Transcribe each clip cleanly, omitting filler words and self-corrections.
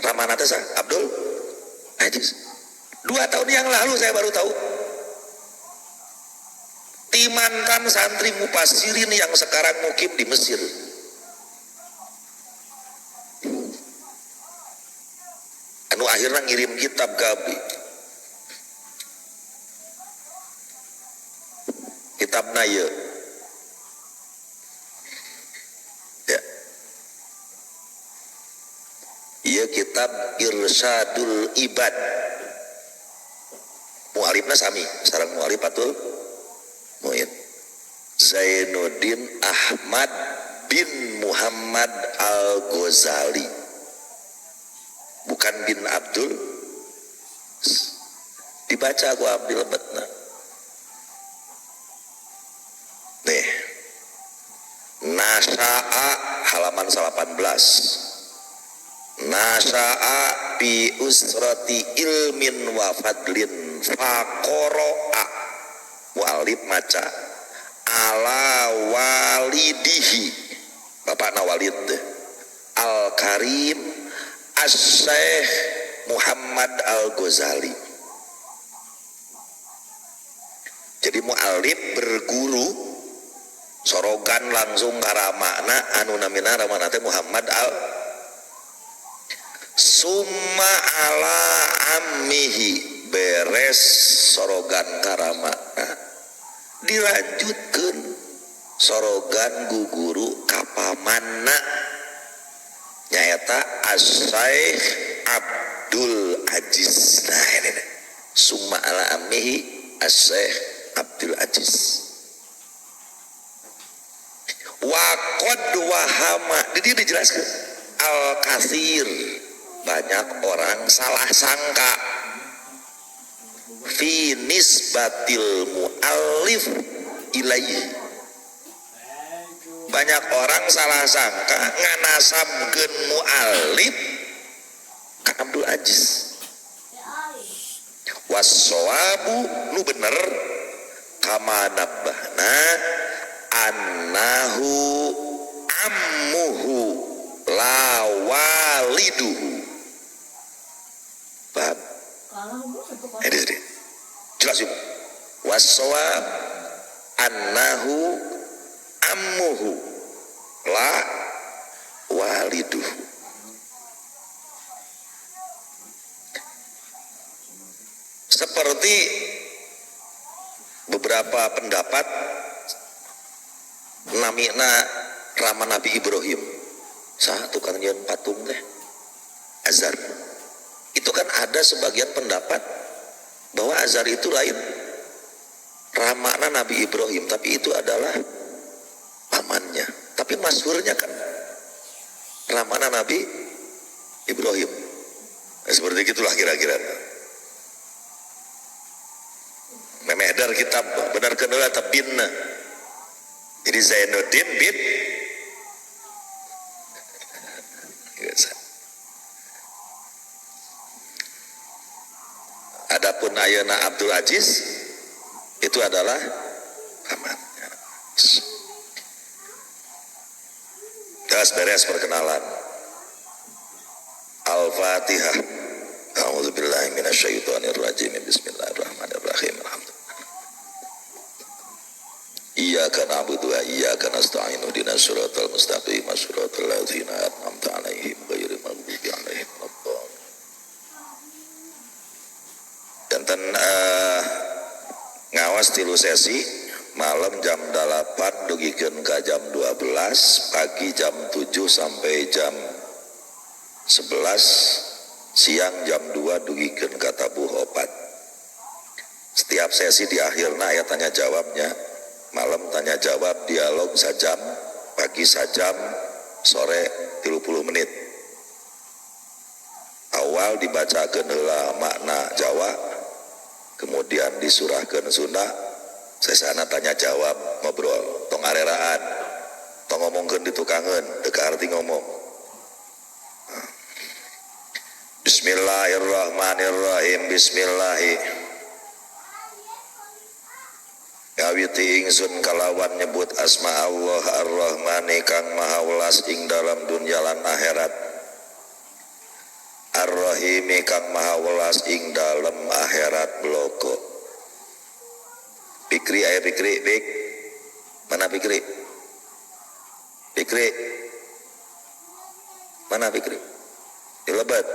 Ramana teh Abdul Aziz. 2 tahun yang lalu saya baru tahu. Ti mantan santri mupasirin yang sekarang mukim di Mesir. Anu akhirnya ngirim kitab ke abdi. Kitabna ieu. Ya. Ieu kitab Irsyadul Ibad. Mu'alifna sami sareng mu'alif Fathul Mu'in. Zainuddin Ahmad bin Muhammad Al-Ghazali. Bukan bin Abdul. Dibaca ku abdi lebetna. Nih. Nasa'a halaman 18. Nasa'a bi usrati ilmin wa fadlin faqara'a. Mu'alif maca ala walidihi, bapakna Walid Al-Karim As-Syekh Muhammad Al-Ghazali. Jadi mu'alif berguru sorogan langsung karamana anu namina ramana teh Muhammad Al summa ala ammihi, beres sorogan karamana dilanjutkan sorogan guguru kapamanna nyaeta As-Syaikh Abdul Aziz. Nah ini nih. Summa ala ammihi As-Syaikh Abdul Aziz. Wa qad wahama, jadi dijelaskan al-katsir, banyak orang salah sangka fi nisbatil muallif ilaihi. Banyak orang salah sangka nganasabkeun muallif ka Abdul Aziz. Wassawabu nu bener kama nabbahna annahu ammuhu la waliduhu. Paham? Ini jelas ibu. Wassawab annahu ammuhu la waliduhu. Seperti beberapa pendapat namina rama Nabi Ibrahim sah tukang nyeun patung teh Azar. Itu kan ada sebagian pendapat bahwa Azar itu lain ramana Nabi Ibrahim, tapi itu adalah pamannya. Tapi masyhurnya kan ramana Nabi Ibrahim. Nah, seperti itulah kira-kira. Memedar kitab benar kenula tabinna. Jadi Zainuddin bin Adapun ayeuna Abdul Aziz itu adalah pamannya. Terus beres perkenalan. Al-Fatihah. A'udzubillahi minasyaitonirrajim. Bismillahirrahmanirrahim. Alhamdulillah. Iyyaka na'budu wa iyyaka nasta'in. Ihdinas siratal mustaqim. Siratal ladzina an'amta 'alaihim ghairil maghdubi 'alaihim waladdallin. Janten ngawas 3 sesi, malam jam 8 dugikeun ka jam 12, pagi jam 7 sampai jam 11, siang jam 2 dugikeun ka tabuh 4. Setiap sesi di akhirna aya tanya jawabnya. Malam tanya jawab dialog sajam, pagi sajam, sore 30 menit. Awal dibacakeun heula makna Jawa, kemudian disurahkeun Sunda, sesana tanya jawab ngobrol, tong areraan, tong ngomongkeun di tukangeun, teu kaarti ngomong. Bismillahirrahmanirrahim. Bismillahi. Kawiti ingsun kalawan nyebut asma Allah Ar-Rahmani kang maha welas ing dalam dunya lan akhirat. Ar-Rahimi kang maha welas ing dalem akhirat bloko. Pikri aya Pikri, Pik. Mana Pikri? Pikri. Mana Pikri? Dilebat.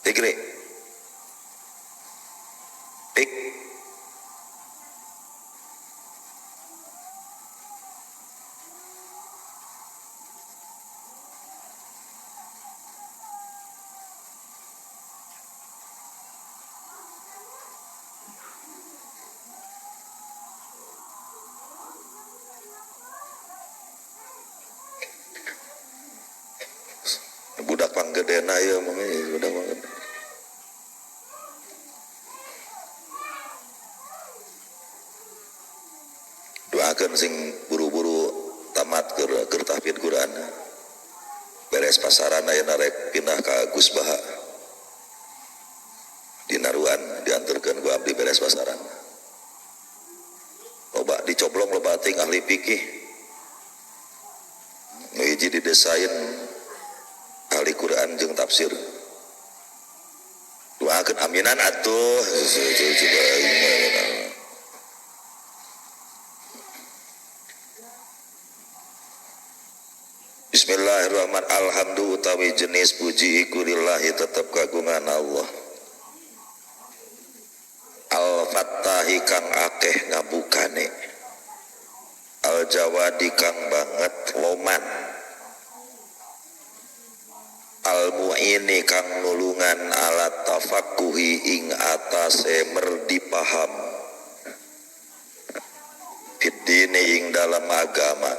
Pikri. Pik. Budak panggedena ieu mah budak panggedena. Doakeun sing buru-buru tamat keur tahfidz Quran. Beres pasaran ayeuna rek pindah ka Gus Baha. Di Naruan dianturkeun ku abdi beres pasaran. Loba dicoblong loba ting ahli fikih. Nu hiji didesain ahli Quran jeung tafsir. Doakeun aminan atuh. Bismillahirrahmanirrahim. Alhamdulillah utawi jenis puji iku lillahi tetep kagungan Allah. Al-Fattahi kang akeh ngabukane. Al-Jawadi kang banget loman. Al-Mu'ini kang nulungan alat tafakkuhi ing atase merdi paham. Fiddini ing dalam agama.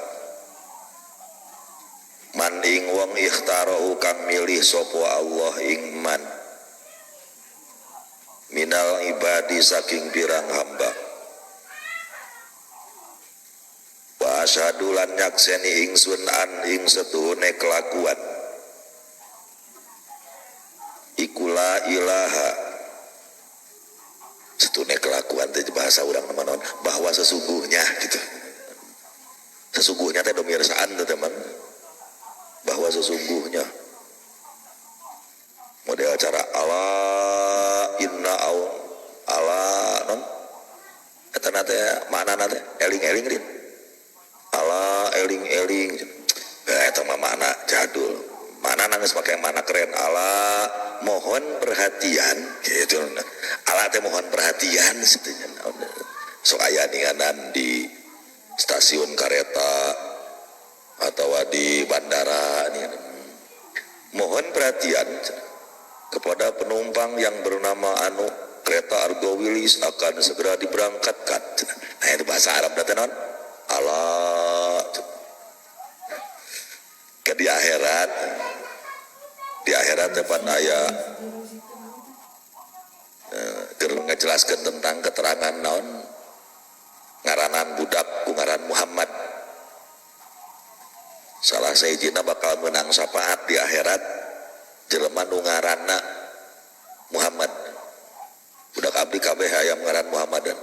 Man ing wong ikhtarahu kang milih sapa Allah ing man. Minal ibadi saking pirang hamba. Wa asyhadu lan nyakseni ingsun an ing setuhune kelakuan. Iku la ilaha. Setuhune kelakuan teh bahasa urang mah naon, bahwa sesungguhnya gitu. Sesungguhnya teh domirsaan teh teman. Bahwa sesungguhnya model cara ala inna au ala non eta na teh maknana teh eling-eling rin ala eling-eling eta mah makna jadul makna geus make makna keren ala mohon perhatian gitu ala teh mohon perhatian sateunya sok aya ninganan di stasiun kareta atau di bandara ini. Mohon perhatian kepada penumpang yang bernama anu, kereta Argo Wilis akan segera diberangkatkan. Nah itu bahasa Arab datang non Allah ke di akhirat depan aya keur ngajelaskeun tentang keterangan naon ngaranan budak ku ngaran Muhammad. Salah sahijina bakal menang syafaat di akhirat jelema nu ngaranna Muhammad. Budak abdi kabeh aya ngaran Muhammadan.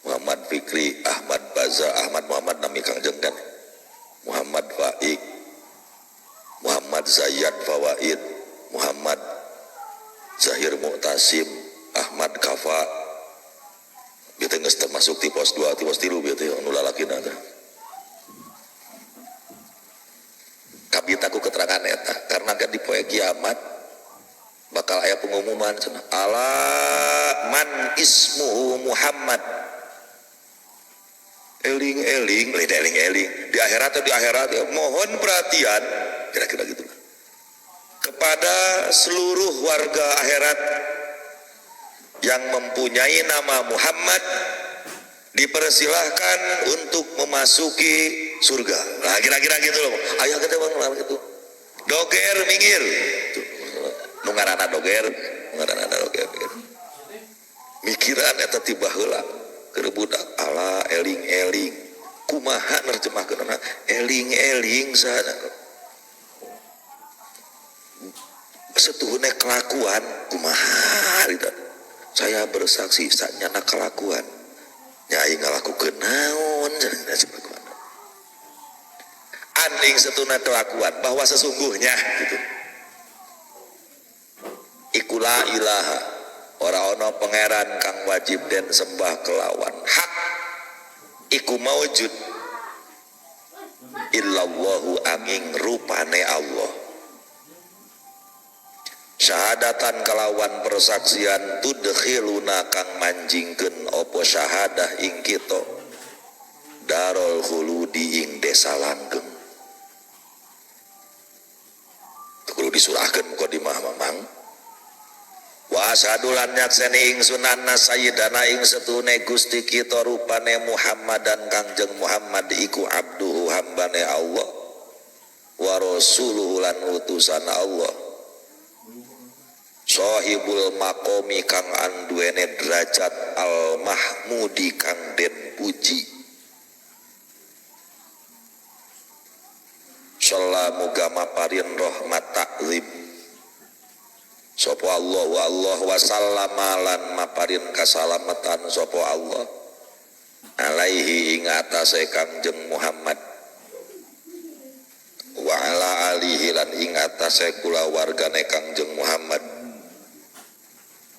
Muhammad Fikri, Ahmad Baza, Ahmad Muhammad nami Kangjeng kan. Muhammad Faik, Muhammad Zayyad Fawaid, Muhammad Zahir Mu'tasim, Ahmad Kafa. Bieu teh geus termasuk ti pos 2, ti pos 3 bieu teh nu lalakina teh. Kabitaku keterangan eta karena kan di poe kiamat bakal aya pengumuman cenah ala man ismuhu Muhammad eling-eling lain eling-eling di akhirat ya, mohon perhatian kira-kira gitu kepada seluruh warga akhirat yang mempunyai nama Muhammad dipersilahkan untuk memasuki surga. Nah kira-kira gitu loh. Ayah kita bang lah gitu. Doger minggir. Nu ngaranna doger, ngaranna doger. Mikiran eta ti baheula keur budak ala eling-eling. Kumaha nerjemahkeunana eling-eling sana. Setuhune kelakuan kumaha gitu. Saya bersaksi sanyana kelakuan. Nyai ngalakukeun naon cenah. An ing setuna kelakuan bahwa sesungguhnya gitu. Iku la ilaha ora ana pangeran kang wajib den sembah kelawan hak iku maujud illallahu angin rupane Allah. Syahadatan kelawan persaksian tudkhiluna kang manjingkeun apa syahadah ing kita darul khuludi ing desa langgeng. Kudu disurahkeun mukadimah mamang. Wa asyhadu lan nyakseni ingsun anna sayyidana ing setune Gusti kita rupane Muhammadan Kangjeng Muhammad iku abduhu hambane Allah wa rasuluhu lan utusan Allah. Sahibul maqami kang anduwene derajat al mahmudi kang den puji. Salamu gama parin rahmat takzim sapa Allah wa Allah wa sallama lan maparin kasalamatan sapa Allah alaihi ing atase Kangjeng Muhammad wa ala alihi lan ing atase kulawargane Kangjeng Muhammad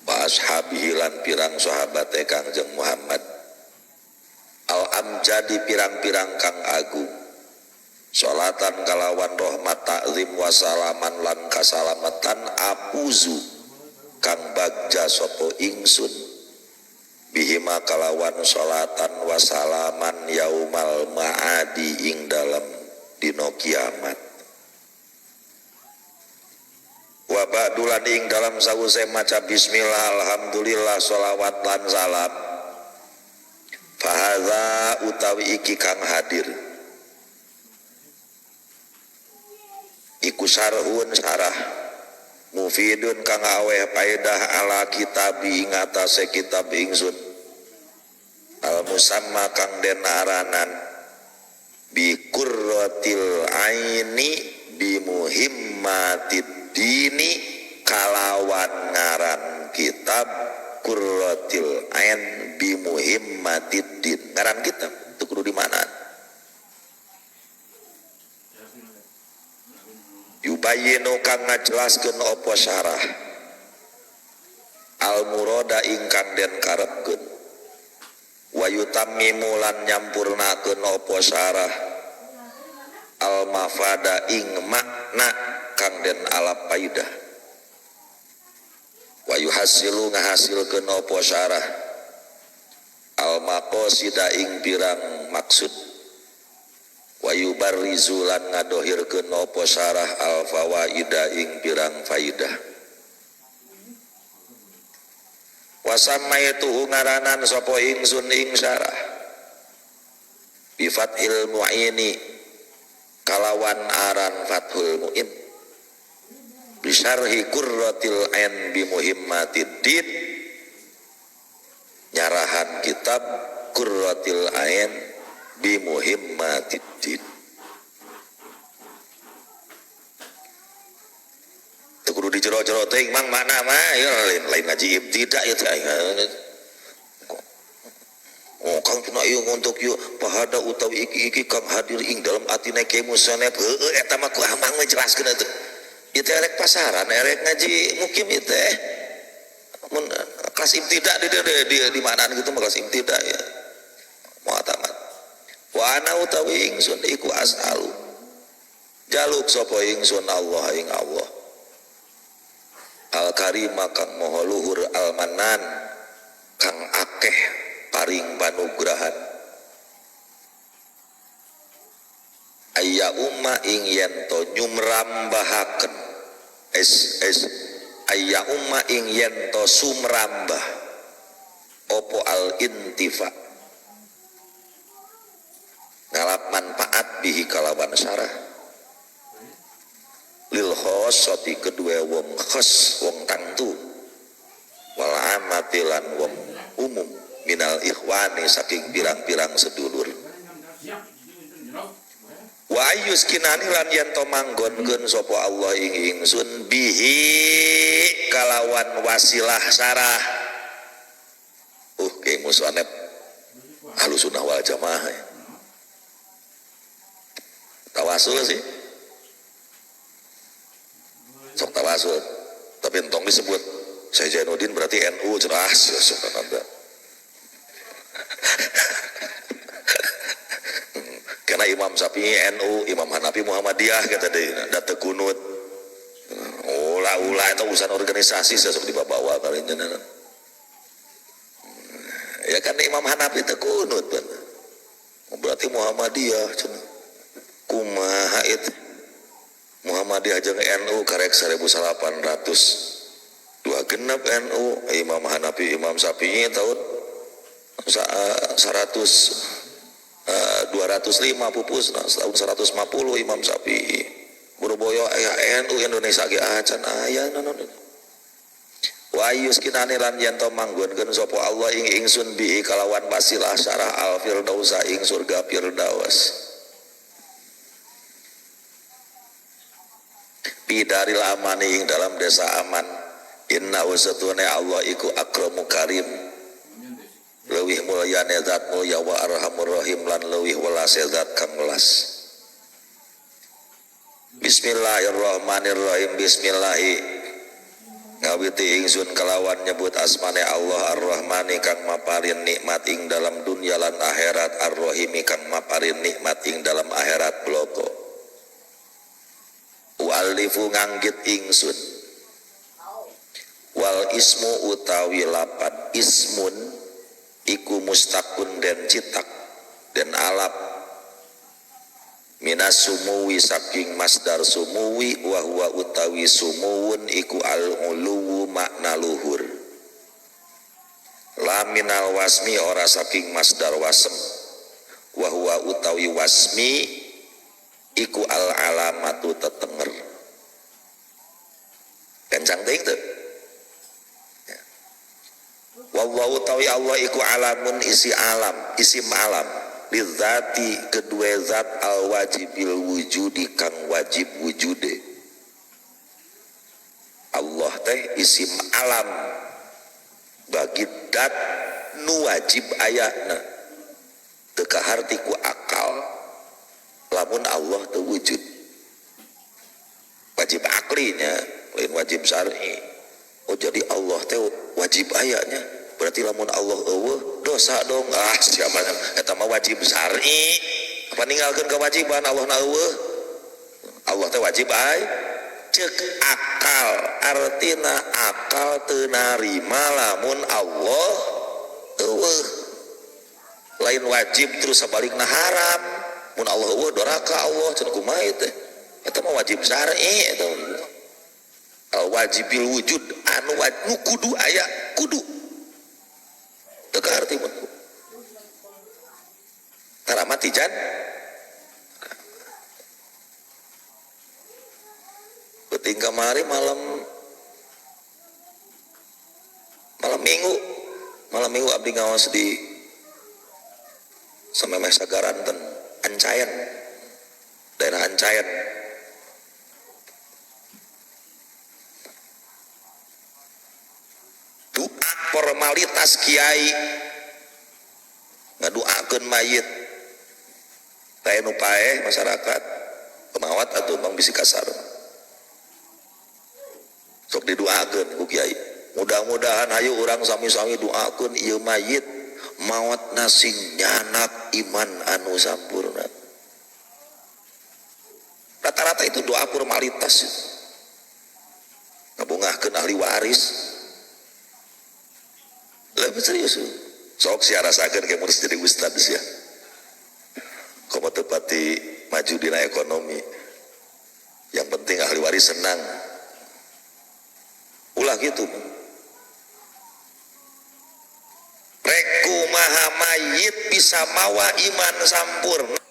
wa ashabihi lan pirang sahabate Kangjeng Muhammad al amjadi pirang-pirang kang agung. Salatan kalawan rahmat takzim wa salaman lan kasalamatan apuzu kang bagja sapa ingsun bihima kalawan salatan wa salaman yaumal ma'adi ing dalem dina kiamat. Wa ba'dulan ing dalem sawuse maca bismillah alhamdulillah sholawat lan salam fahadza utawi iki kang hadir iku sarhun sarah mufidun kang aweh paedah ala kitabi ing atase kitab ingsun al musamma kang den aranan bi qurratil aini bi muhimmatid dini kalawan ngaran kitab qurratil ain bi muhimmatid din. Ngaran kitab itu kudu di mana? Yubayinu kang ngajelaskeun apa syarah al murada ingkang den karepkeun wa yutammimu lan nyampurnakeun apa syarah al mafada ing makna kang den alap paidah wa yuhasilu ngahasilkeun apa syarah al maqasida ing pirang maksud wa yubarrizu lan ngadohirkeun apa syarah al fawaida ing pirang faidah. Wa samaituhu ngaranan sapa ingsun ing syarah bi fathil mu'ini kalawan aran fathul mu'in bi syarhi qurratil ain bi muhimmatid din nyarahan kitab qurratil ain bi muhimmatid din. Teu kudu dijero-jero teuing mang makna mah ieu lain ngaji ibtidak ieu teh. Oh kang cenah ieu ngontok ieu pahada utawi iki-iki kang hadir ing dalem atine ke musonep heueuh eta mah ku amang we jelaskeun atuh. Ieu teh erek pasaran erek ngaji mukim ieu teh. Mun kelas ibtidak di manaan gitu mah kelas ibtidak ya. Mu'tamad. Wa ana utawi ingsun iku as'alu jaluk sapa ingsun Allah ing Allah al karima kang maha luhur al manan kang akeh paring panugrahan aya umma ing yen to nyumrambahaken es es aya umma ing yen to sumrambah opo al intifa ngalap manfaat bihi kalawan syarah lil khassati kedua wong khas wong tangtu wal amati lan wong umum minal ikhwani saking pirang-pirang sedulur wa ayyus kinani lan yen to manggonkeun sapa Allah ing ingsun bihi kalawan wasilah syarah ke musannaf Ahlussunnah wal Jamaah. Tawasul sih. Sok tawasul. Tapi entong disebut saya Jainuddin berarti NU cerah subhanallah. Karena Imam Syafi'i NU, Imam Hanafi Muhammadiyah kata dia, da teu kunut. Ulah-ulah itu urusan organisasi saya sok dibawa kali ini. Ya kan Imam Hanafi teu kunut bener. Berarti Muhammadiyah cenah. Kumaha itu? Muhammadiyah jeung NU karek 1800 dua genep NU, Imam Hanafi, Imam Syafi'i tahun 100 205 pupus, nah, tahun 150 Imam Syafi'i. Boroboyo aya NU Indonesia ge acan aya naon. Wa yuskinani lan yen to manggonkeun sapa Allah ing ingsun bi kalawan wasilah syarah al firdausa ing surga firdaus. Bidaril amani ing dalam desa aman. Inna usatune Allah iku akramu karim. Leuwih mulyane zat mulya wa arhamur rahim lan leuwih welase zat kang welas. Bismillahirrahmanirrahim. Bismillahi ngawiti ingsun kalawan nyebut asmane Allah Ar-Rahmani kang maparin nikmat ing dalam dunya lan akhirat, Ar-Rahimi kang maparin nikmat ing dalam akhirat bloko. Walifu nganggit ingsun wal ismu utawi lapat ismun iku mustakun den citak den alap minas sumuwi saking masdar sumuwi wa huwa utawi sumuwun iku al uluwu makna luhur la minal wasmi ora saking masdar wasem wa huwa utawi wasmi iku al alamatu tetenger kencang teuing teu. Wallahu tawi Allah iku alamun isi alam, isim alam lidzati kedua zat al wajibil wujudi kang wajib wujude. Allah teh isim alam bagi dat nu wajib ayana teu kaharti ku akal lamun Allah teu wujud. Wajib aklinya lain wajib syar'i. Oh jadi Allah teh wajib ayatnya, berarti lamun Allah eueuh dosa dong. Ah siapa eta mah wajib syar'i. Apa ninggalkeun kewajiban Allah na eueuh? Allah teh wajib ay ceuk akal, artina akal teu narima lamun Allah eueuh. Lain wajib terus sabalikna haram. Mun Allah eueuh doraka Allah cenah kumaha ieu teh? Eta mah wajib syar'i eta. Al wajibil wujud anu nu kudu aya kudu teu kaharti mun tara mati jan penting kamari malam minggu abdi ngaos di samemeh Sagaranten Ancayan, daerah Ancayan. Doa formalitas kiai ngaduakeun mayit teh nu paeh masyarakat pemawat atuh mang bisi kasar sok diduakeun ku kiai, mudah-mudahan hayu urang sami-sami duakeun ieu mayit maot sing nyanak iman anu sampurna. Rata-rata itu doa formalitas ngabungahkeun ahli waris. Lebih serius sok sia rasakeun kayak mun jadi ustad sia komo teu pati maju dina ekonomi, yang penting ahli waris senang. Ulah gitu rek kumaha mayit bisa mawa iman sampurna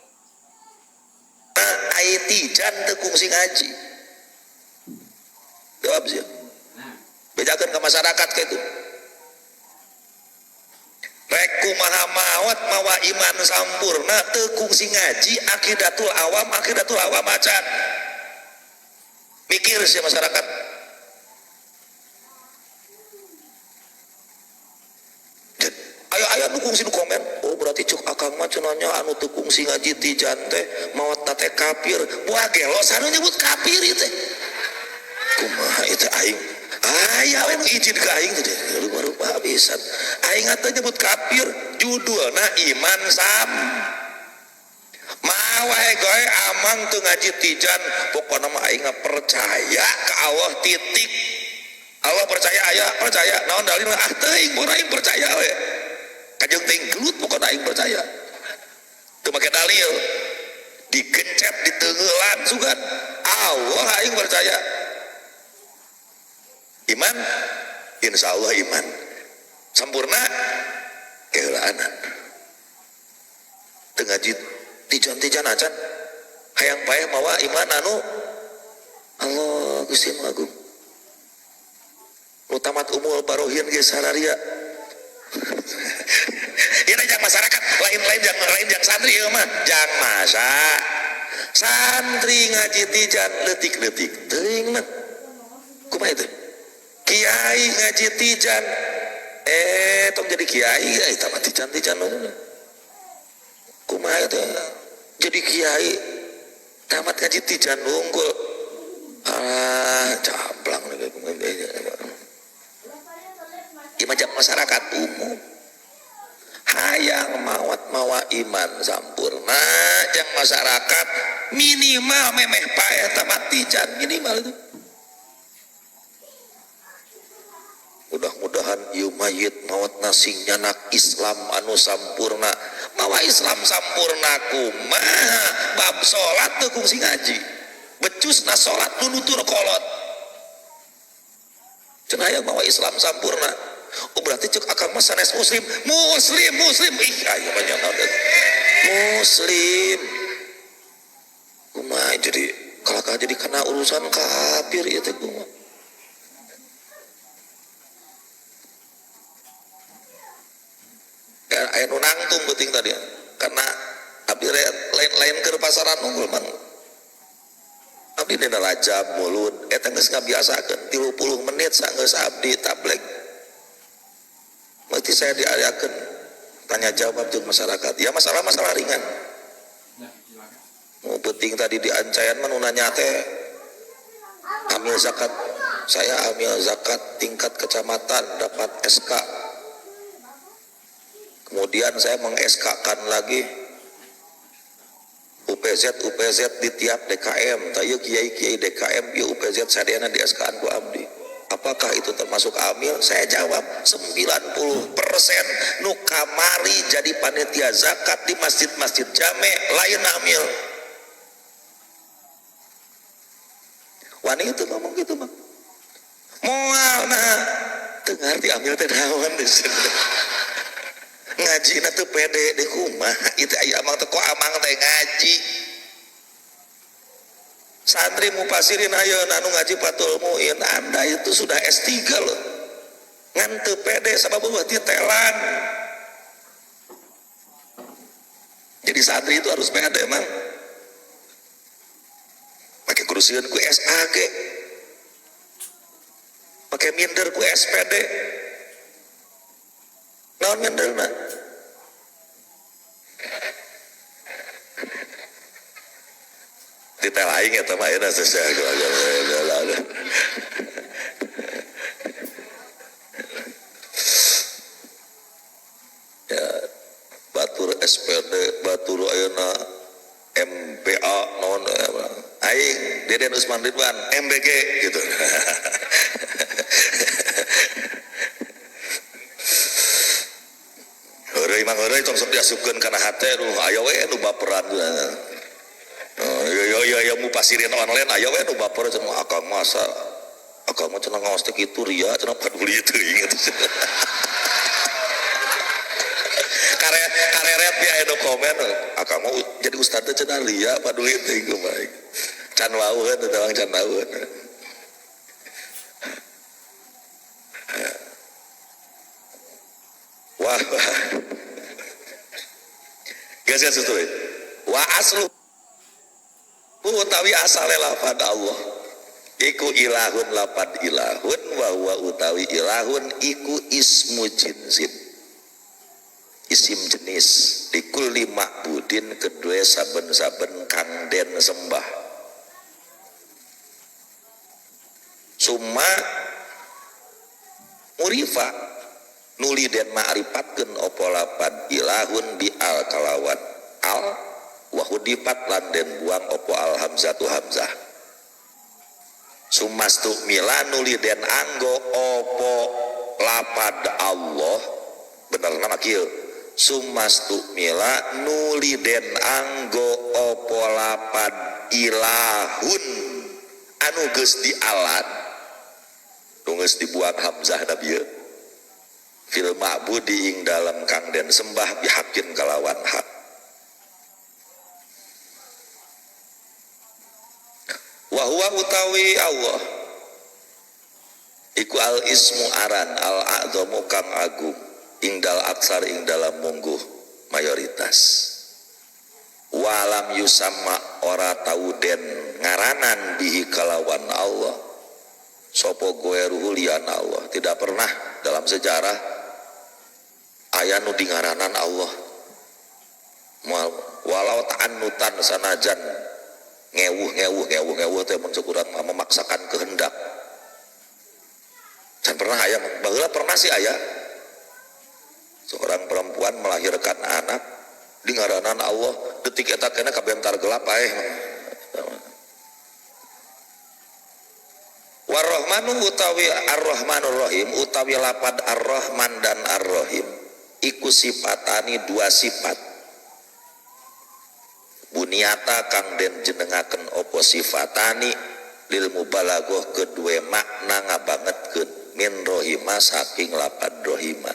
ai tijan teu kungsi ngaji. Jawab sia, bejakeun ka masyarakat ka itu. Rek kumaha maot mawa iman sampurna teu kungsi ngaji akidatul awam acan. Mikir sih masyarakat. Ayo nu kungsi nu komen. Oh berarti cuk akang mah cenah nya anu teu kungsi ngaji tijan teh maot teh kafir. Wah gelo sanu nyebut kafir ieu teh. Kumaha ieu teh aing? Aya we nu izin ka aing teh rupa-rupa pisan. Aing teh nyebut kafir judulna iman sam. Mawa goe amang teu ngaji tijan pokona mah aing percaya ka Allah titik. Allah percaya aya percaya naon dalilna ah teuing mun aing percaya we. Kajeng teuing gelut pokona aing percaya. Teu make dalil. Digencet diteungeulan sugan. Allah aing percaya. Iman insyaallah iman. Sampurna keheulaanan. Teu ngaji tijan-tijan acan hayang paeh mawa iman anu Allah Gusti Nu Agung. Nu tamat umul barohin ge sararia. Ini jang masyarakat, lain-lain jang lain jang santri ieu mah, jang masa. Santri ngaji tijan leutik-leutik teuing mah. Kumaha itu? Kiai ngaji tijan tong jadi kiai eta mah tijan-tijan kumaha itu? Jadi kiai tamat ngaji tijan unggul. Ah, cablang ieu masyarakat umum. Hayang mawat mawa iman sampurna jang masyarakat minimal memeh paeh tamat tijan minimal itu. Mudah-mudahan ieu mayit maot sing nyanak Islam anu sampurna. Mawa Islam sampurna kumaha bab salat teu kungsi ngaji. Becusna salat nu nutur kolot. Cenah hayang mawa Islam sampurna. Oh berarti cek akang mah sanes muslim. Muslim, muslim. Ih ayo banyak muslim. Kumaha jadi kalakah jadi kana urusan kafir ieu teh kumaha. Aya nu nangtung penting tadi karena abdi lain-lain ke pasaran unggul mang abdi dina rajab mulut eta geus ngabiasakeun 30 menit sanggeus abdi tabligh mesti saya diayakeun tanya jawab jeung masyarakat ya masalah-masalah ringan mau penting tadi di Ancayan mah nu nanya teh amil zakat saya amil zakat tingkat kecamatan dapat SK. Kemudian saya meng-SK-kan lagi UPZ di tiap DKM. Tayo kiai-kiai DKM ieu UPZ sadayana di SK-an ku abdi. Apakah itu termasuk amil? Saya jawab 90% nu kamari jadi panitia zakat di masjid-masjid jame lain amil. Wani itu ngomong gitu mah. Moal nah teu ngarti amil teh naon di sini. Ngaji na teu pede di kumaha itu aya amang teh kok amang teh ngaji. Santri mupasirin ayeuna anu ngaji Fathul Muin, Anda itu sudah S3 loh. Ngan teu pede sabab eueuh titelan. Jadi santri itu harus pede emang. Make kursian ku SAG. Make minder ku SPD. Naon minderna? Ditel aing eta mah ayeuna seseh. Ya, batur SPD, batur ayeuna MBA naon aing Deden Usman Ridwan MBG gitu. Heureuy mang heureuy tong sok diasupkeun kana hate nu aya we nu baperan. Yo yo yo mupasirin online aya we nu baper cenah akang masa akang mah cenah ngaos teh kitu ria cenah paduli teuing eta. Kareret ya anu komen akang mah jadi ustad teh cenah ria paduli teuing kumaha. Can wauheun teh tawang can wauheun. Wah. Geus geus tuh. Wa aslu utawi asale lafad Allah iku ilahun lafad ilahun wa huwa utawi ilahun iku ismu jinsin Isim jenis likulli ma'budin kedue saben-saben kang den sembah. Summa murifa nuli den ma'ripatkeun apa lapad ilahun bi al kalawan al wa hudipat lan den buang apa al hamzatu hamzah. Sumastu mila nuli den anggo apa lapad Allah bener nama kieu. Sumastu mila nuli den anggo apa lapad ilahun anu geus dialat nu geus dibuang hamzah na bieu fil ma'budi ing dalam kang den sembah bihakin kalawan hak. Wa huwa utawi Allah iku al ismu aran al a'zamu kang agung ingdal aksar ing dalam mungguh mayoritas. Walam yusamma ora tau den ngaranan bihi kalawan Allah sapa goeruhu liyan Allah. Tidak pernah dalam sejarah aya nu dingaranan Allah walau ta'annutan sanajan ngewuh-ngewuh teh mun sakurang memaksakan kehendak. Can pernah aya, baheula pernah sih aya seorang perempuan melahirkan anak di ngaranan Allah, detik eta kena kabentar gelap ae. Warrahmanu utawi Ar-Rahmanur Rahim utawi lapad Ar-Rahman dan Ar-Rahim iku sifatani dua sifat. Buniata kang den jenengaken opo sifatani lil mubalaghah kedue makna ngabangetkeun min rohima saking lapad rohima.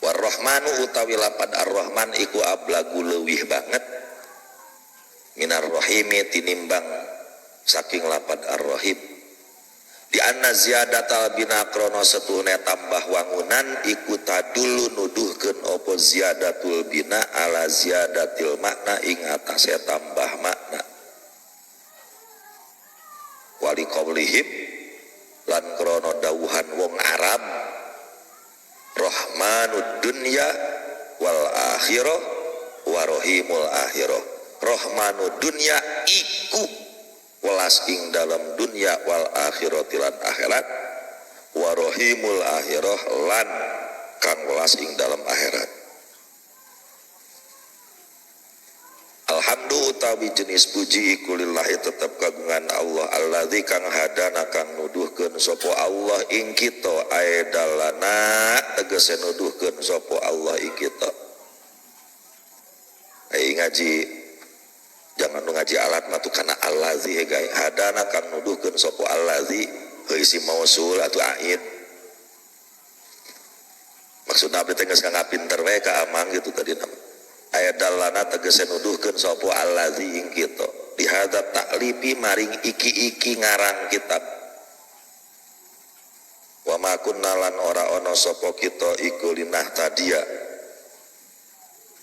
Warrahmanu utawi lapad Ar-Rahman iku ablagu leuwih banget minar rahimi tinimbang saking lapad Ar-Rahim. Di anna ziyadatal bina krono setuhne tambah wangunan iku tadulu nuduhkeun opo ziyadatul bina ala ziyadatil makna ing atase tambah makna. Wali qaulihim lan krono dawuhan wong Arab Rahmanud dunya wal akhirah wa rahimul akhirah. Rahmanud dunya iku welas ing dalam dunya wal akhirati lan akhirat, wa rahimul akhirah lan kang welas ing dalam akhirat. Alhamdulillah utawi jenis puji iku lillahi tetep kagungan Allah alladzi kang hadana kang nuduhkeun sapa Allah ing kita aedalana tegese nuduhkeun sapa Allah ing kita. Ai ngaji jangan nu ngaji alat mah tu kana allazi hegai hadana kang nuduhkeun sapa allazi heuh isim mausul atuh aid. Maksudna abdi teh geus ngapinter we ka amang gitu tadi nama. Ayat dalana tegese nuduhkeun sapa allazi ing kita dihadap taklipi maring iki-iki ngarang kitab. Wa ma kunna lan ora ana sapa kita iku linah tadia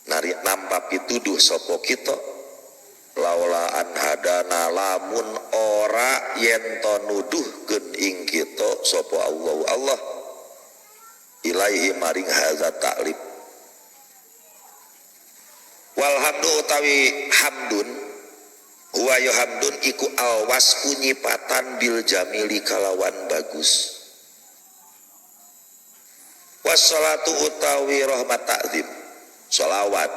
nari nampa pituduh sapa kita laula an hadana lamun ora yen to nuduhkeun ing kita sapa Allah Allah ilaihi maring hadza taklif. Walhamdu utawi hamdun huwa ya hamdun iku alwasfu nyipatan bil jamili kalawan bagus. Wassalatu utawi rahmat ta'zim sholawat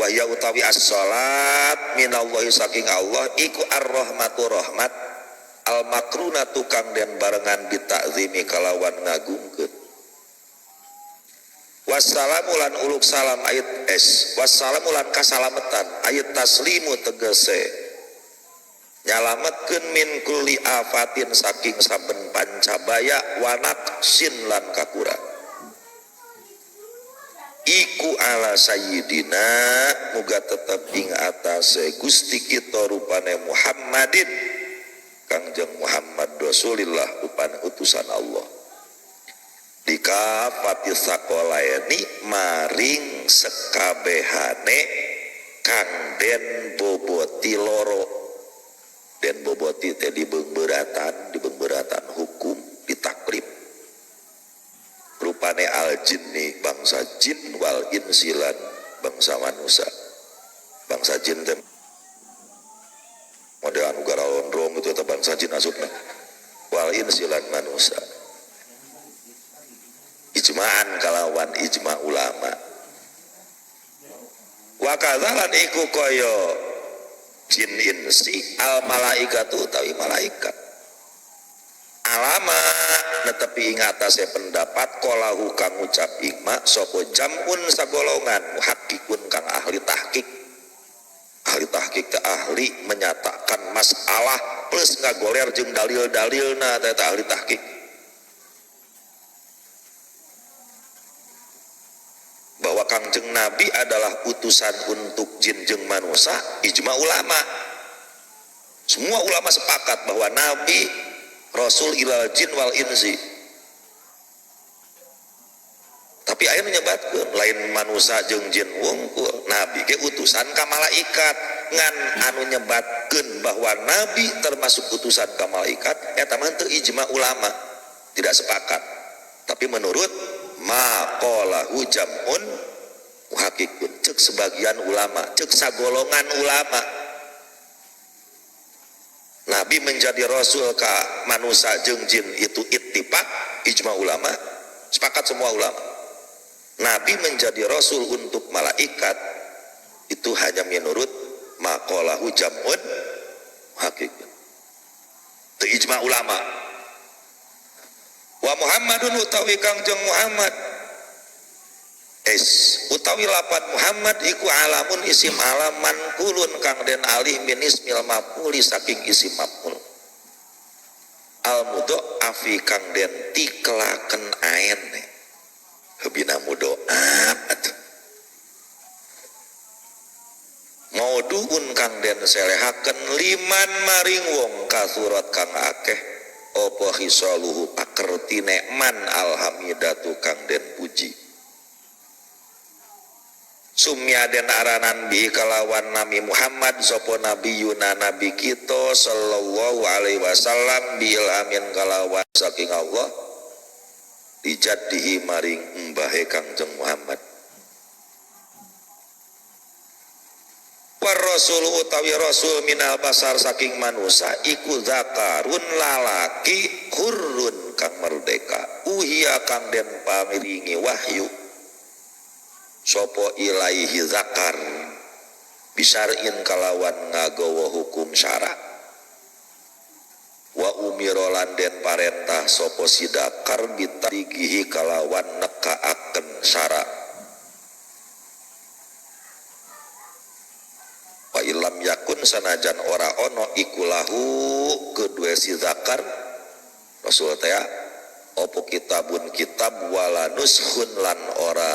wa ya utawi as-salat minallahi saking Allah iku ar-rahmatu rahmat al makrunatu kang den barengan bita'zimi kalawan ngagungkeun. Wassalamu lan uluk salam ayat es wassalamu lan kasalametan ayat taslimu tegese nyalametkeun min kulli afatin saking saben pancabaya wanaksin lan kakura iku ala sayyidina muga tetep ing atase Gusti kita rupane Muhammadin Kangjeng Muhammad Rasulillah rupane utusan Allah dikafati sakolaeni maring sekabehane kang den boboti loro den boboti teh dibeungbeuratan hukum ditaklif. rupane al jinni bangsa jin wal insilan bangsa manusia. Bangsa jin teh model anu garalondrong gitu eta bangsa jin asupna. Wal insilan manusia. Ijma'an kalawan ijma ulama. Wa kadzalan iku kaya jin insi al malaikatu utawi malaikat. Alama netepi ing atase pendapat qalahu kang ngucap ikma sapa jamun sagolongan muhakkikun kang ahli tahqiq. Ahli tahqiq teh ahli menyatakan masalah plus ngagoler jeung dalil-dalilna teh ahli tahqiq. Bahwa Kangjeng Nabi adalah utusan untuk jin jeung manusia, ijma ulama. Semua ulama sepakat bahwa Nabi Rasul ilal jin wal insi. Tapi aya nu nyebatkeun lain manusia jeung jin wungkul, nabi ge utusan ka malaikat. Ngan anu nyebatkeun bahwa nabi termasuk utusan ka malaikat eta mah teu ijma ulama, tidak sepakat. Tapi menurut ma qalahu jam'un muhakkikun, cek sebagian ulama, cek sagolongan ulama, nabi menjadi rasul ka manusia jeung jin itu ittifaq ijma ulama, sepakat semua ulama. Nabi menjadi rasul untuk malaikat itu hanya menurut maqalahu jam'un muhakkikun, itu ijma ulama. Wa Muhammadun utawi Kangjeng Muhammad es utawi lapat Muhammad iku alamun isim alam mankulun kang den alih min ismil maf'uli saking isim maf'ul al mudha'afi kang den tikelaken aen hebina mudha'af atuh mauduun kang den selehaken liman maring wong kasurat kang akeh apa khisaluhu pakertine man alhamidatu kang den puji. Sumya den aranan bi kalawan nami Muhammad sapa nabiyuna nabi kita sallallahu alaihi wasallam bil amin kalawan saking Allah dijadihi maring mbahe Kangjeng Muhammad. War rasul utawi rasul minal basar saking manusa iku zakarun lalaki hurrun kang merdeka uhia kang den pamiringi wahyu sopo ilaihi zakar bisarin kalawan ngagawa hukum syara wa umiro lan den parentah sopo sidakar bitarigihi kalawan nekaaken syara wa ilam yakun sanajan ora ono iku lahu kedue si zakar rasul teh opo kitabun kitab wala nuskhun lan ora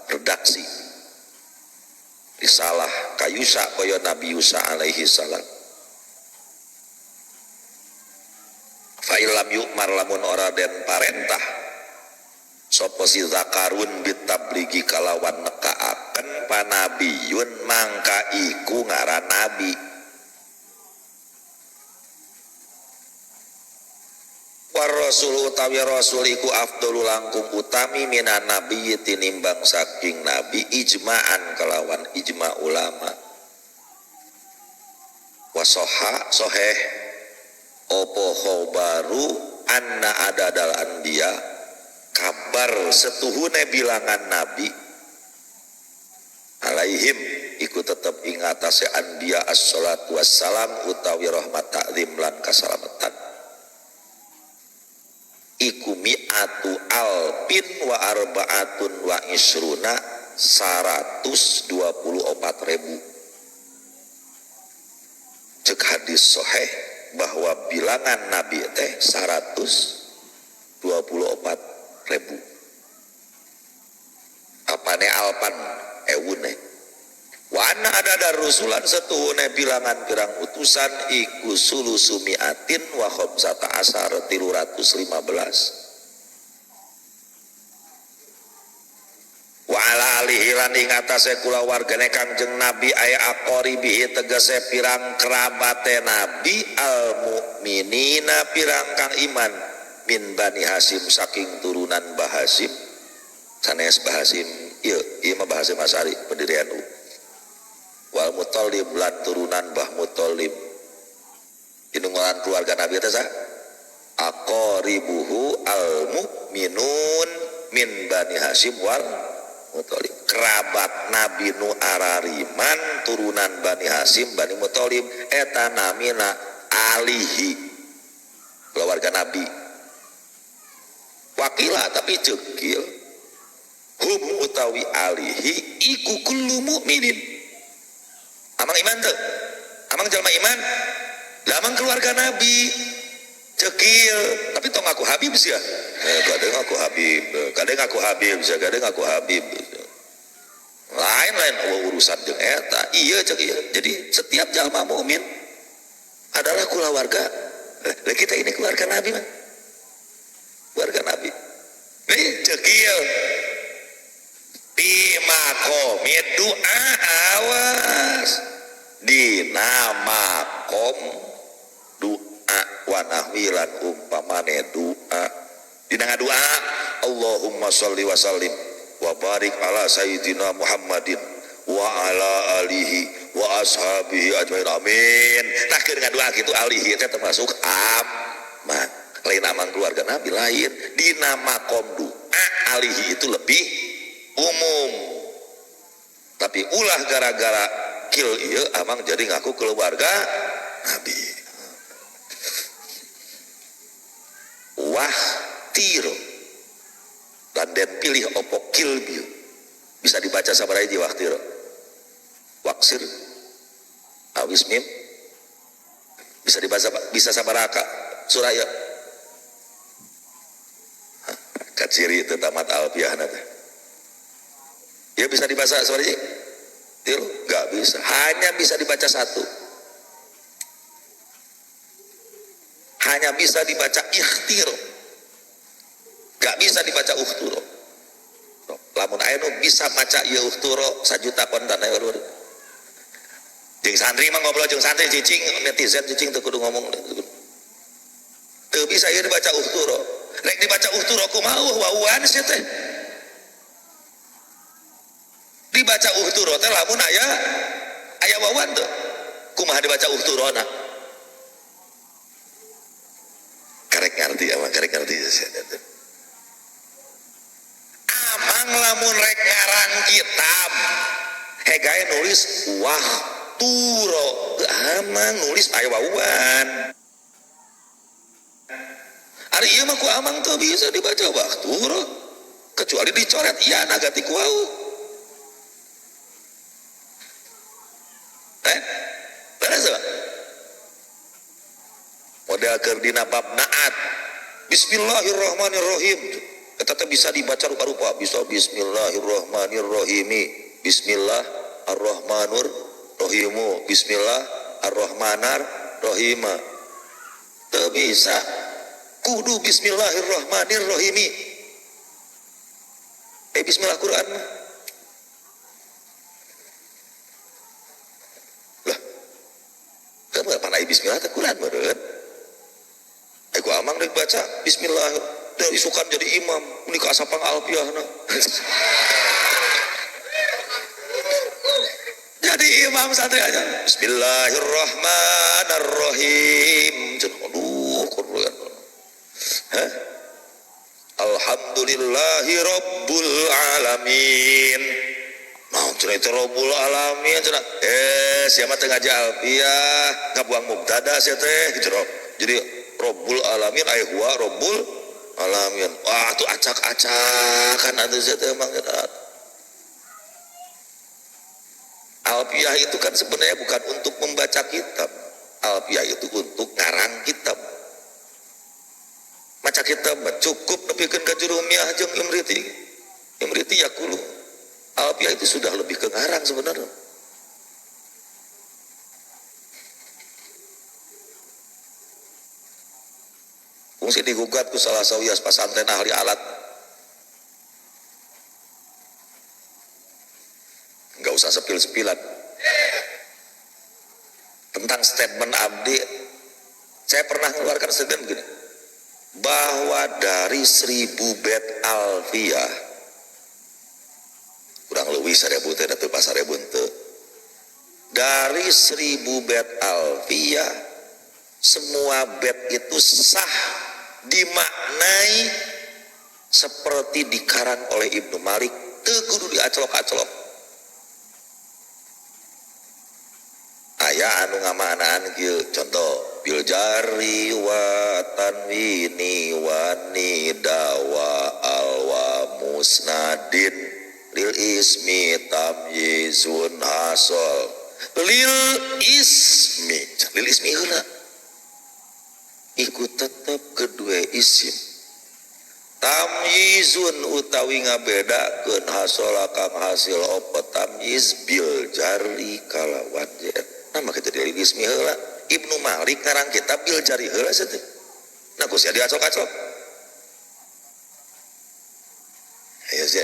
redaksi risalah kayusa kaya Nabi Yusa alaihi salam. Fa illam yu'mar lamun ora den parentah sapa si zakarun bitabligi kalawan nekaaken panabiyun mangka iku ngaran nabi. War rasul utawi rasul iku afdalu langkung utami minan nabi tinimbang saking nabi ijma'an kalawan ijma ulama. Wasoha soheh opo khobaru anna adadal anbiya kabar setuhune bilangan nabi alaihim iku tetep ing atase anbiya assalatu wassalam utawi rahmat takzim lan kasalamatan iku mi'atu alpin wa arba'atun wa isruna 124.000. Cek hadis sahih bahwa bilangan nabi teh 124.000. Apane alpan ewune. Wa anna ada rusulan setuhune bilangan pirang utusan iku sulusu mi'atin wa khamsata asar 315. Wa ala alihi lan ing atase kulawargane Kangjeng Nabi aya aqaribihi tegese pirang kerabate Nabi al mukminina pirang kang iman min Bani Hasim saking turunan Bah Hasim Sanes Bah Hasyim ieu, ieu mah Bah Hasyim Asy'ari pendiri NU. Wal Muthalib lan turunan Bah Muthalib. Inungan keluarga Nabi teh sa? Aqaribuhu al mu'minun min Bani Hasyim wal Muthalib. Kerabat Nabi nu arariman turunan Bani Hasyim Bani Muthalib eta namina alihi, keluarga Nabi. Wakila tapi cekil hum utawi alihi iku kullu mukminin. Amang iman teu? Amang jalma iman? Lah amang keluarga Nabi. Cekil, tapi tong ngaku Habib sih ya. Kadang ngaku Habib, kadang ngaku Habib, sih, kadang ngaku Habib. Lain-lain eueuh urusan jeung eta. Iya cek ieu. Jadi setiap jalma mukmin adalah keluarga. Lah kita ini keluarga Nabi mah. Keluarga Nabi. Nih cekil. Fi maqami doa awas. Dina maqam doa wa nahwilan umpamane doa. Dina ngadoa Allahumma sholli wa sallim wa barik ala sayyidina Muhammadin wa ala alihi wa ashabihi ajmain amin. Tah keur ngadoa kitu alihi teh termasuk amang. Lain amang keluarga Nabi lain. Dina maqam doa alihi itu lebih umum. Tapi ulah gara-gara kil ieu amang jadi ngaku keluarga Nabi. Wah tiro dan den pilih opo kil bieu. Bisa dibaca sabaraha hiji waktiro. Waksir awis mim bisa dibaca bisa sabaraka surah ya. Kaciri itu tamat alfiah teh. Ya bisa dibaca sabaraha hiji? Tilu? Nggak bisa. Hanya bisa dibaca satu. Hanya bisa dibaca ikhtir. Nggak bisa dibaca uhturo. Lamun aya nu bisa maca ieu uhturo sajuta kontan aya lur. Jeung santri mah ngobrol jeung santri cicing netizen cicing teu kudu ngomong. Teu bisa ieu dibaca uhturo. Rek dibaca uhturo kumaha wawuan sia teh. Dibaca uhturo teh lamun aya aya wawan teu. Kumaha dibaca uhturona? Karek ngarti amang karek ngarti sia teh. Amang lamun rek ngarang kitab hegae nulis wah turo amang nulis aya wawan. Ari ieu mah ku amang teu bisa dibaca wakturo kecuali dicoret iya na ganti ku wau. Beres teu? Model keur dina bab naat bismillahirrahmanirrahim eta teh bisa dibaca rupa-rupa, bisa bismillahirrahmanirrahim, bismillah ar-rahmanur rahimu, bismillah ar-rahmanar rahima. Teu bisa kudu bismillahirrahmanirrahim. Bismillah Quran mah. Lah kan panai bismillah teh Quran meureun. Ku amang rek baca bismillah teh isukan jadi imam menikah asapang alfiahna. Jadi imam santri aja bismillahirrahmanirrahim. Aduh Quran. Hah? Alhamdulillahi rabbil alamin. Naon cenah itu rabbul alamin cenah. Siapa teh ngaji alfiah ngabuang mubtada sia teh gitu. Jadi Rabbul alamin ay huwa rabbul alamin. Wah tuh acak-acakan atuh sia teh emang cenah. Alfiah itu kan sebenarnya bukan untuk membaca kitab. Alfiah itu untuk ngarang kitab. Maca kitab cukup nepikeun ka Jurumiyah jeung Imriti. Imriti yaqulu. Alfiah itu sudah lebih ke ngarang sebenarnya. Fungsi digugat ku salah sawias pasantren ahli alat. Nggak usah sepil-sepilan. Tentang statement abdi, saya pernah mengeluarkan statement begini, bahwa dari 1000 bait alfiah Leuwih 1000 teh da teu pas 1000 teu. Dari 1000 bait alfiyah semua bait itu sah dimaknai seperti dikarang oleh Ibnu Malik, teu kudu diacolok-acolok. Aya anu ngamanaan kieu, contoh bil jari wa tanwini wa nida wa al wa musnadin lil ismi tamyizun hasol lil ismi, lil ismi heula iku tetep kedua isim tamyizun utawi ngabedakeun hasola kang hasil apa tamyiz bil jari kalawan jer. Nah maka jadi lil ismi heula. Ibnu Malik ngarang kitab bil jari heula sia teh. Nah ku sia diacok-acok. Ayo sia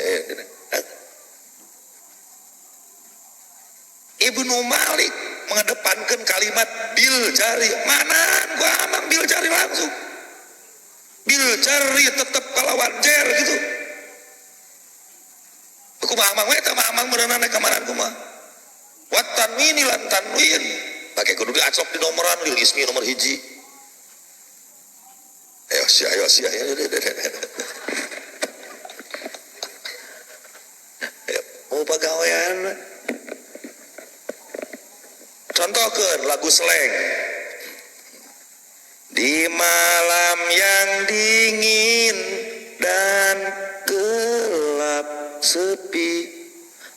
Ibnu Malik mengedepankan kalimat bil jari. Mana gua amang bil jari langsung. Bil jari tetep kalawan jer gitu. Kumaha amang we teh amang meureunan kamaran kumaha. Wat tanwini lan tanwin. Pakai kudu diacok di nomoran lil ismi nomor hiji. Ayo sia ayo sia. Ayo mau pagawean. Contohkan lagu seleng. Di malam yang dingin dan gelap sepi,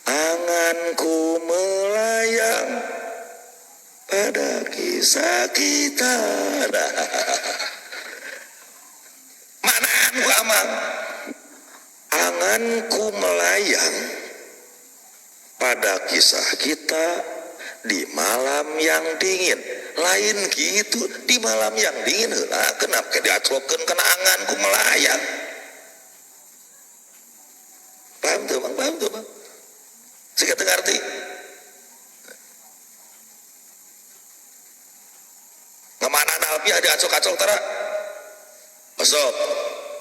anganku melayang pada kisah kita. Manaan ku amang? Anganku melayang pada kisah kita di malam yang dingin. Lain gitu di malam yang dingin heula kenapa diaclokeun kana anganku melayang. Paham tuh bang? Paham tuh bang? Sehingga teu ngarti. Ngamanana alfiah diaclok-aclok tara. Masuk.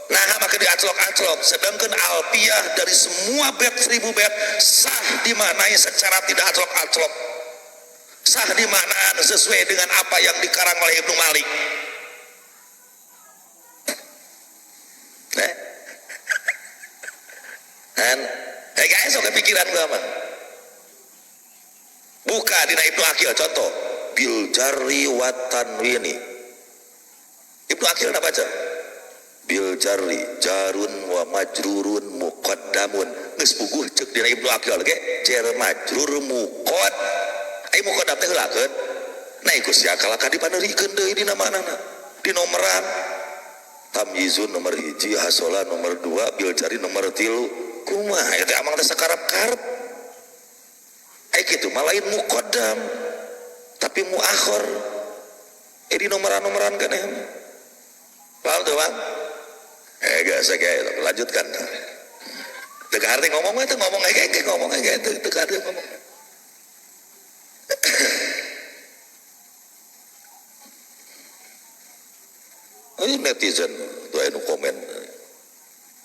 Nah, maka diaclok-aclok. Sedangkan alfiah dari semua bait 1000 bait sah dimaknai secara tidak aclok-aclok. Sah dimaknaan sesuai dengan apa yang dikarang oleh Ibnu Malik. Nah. Dan guys, oke pikiran gua mah. Buka dina Ibnu Aqil contoh bil jarri wa tanwini. Ibnu Aqil nak baca bil jarri jarun wa majrurun muqaddamun. Geus puguh ceuk dina Ibnu Aqil ge jar majrur muqad. Ai muqaddam teh heulakeun. Nah iku sia kalakah dipaneurikeun deui dina manana. Di nomoran tamyizun nomor 1, hasola nomor 2, bil jari nomor 3. Kumaha eta amang teh sakarep-karep. Ai kitu mah lain muqaddam tapi muakhir. Di nomoran-nomoran keneh. Paham tuh bang? Gak usah kayak lanjutkan. Teu arti ngomong itu ngomong kayak ngomong kayak teu arti ngomong. Ayo netizen tuh anu komen.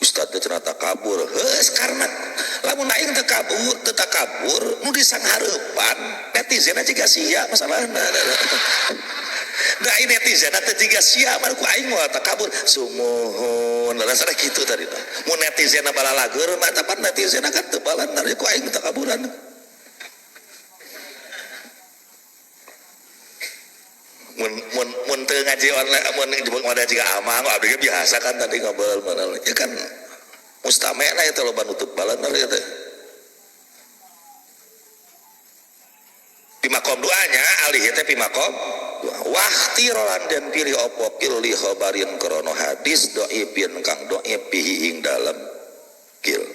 Ustaz teh cenah takabur. Heus karena lamun aing teu kabur, teu takabur, nu disanghareupan netizen jiga sia masalahna. Da netizen teh jiga sia mah ku aing moal takabur. Sumuhun, rasana kitu tadi teh. Mun netizen balalager mah tapan netizen kan teu balan ku aing takaburan. Mun teu ngaji online mun jebuk wadah jiga amang abdi ge biasa kan tadi ngobrol mana ya kan mustamena eta loba nutup balan ya teh. Pimakom doanya alih teh pimakom doa wahti rolan dan pilih opo kil li khabarin krono hadis doibin kang doib bihi ing dalem kil.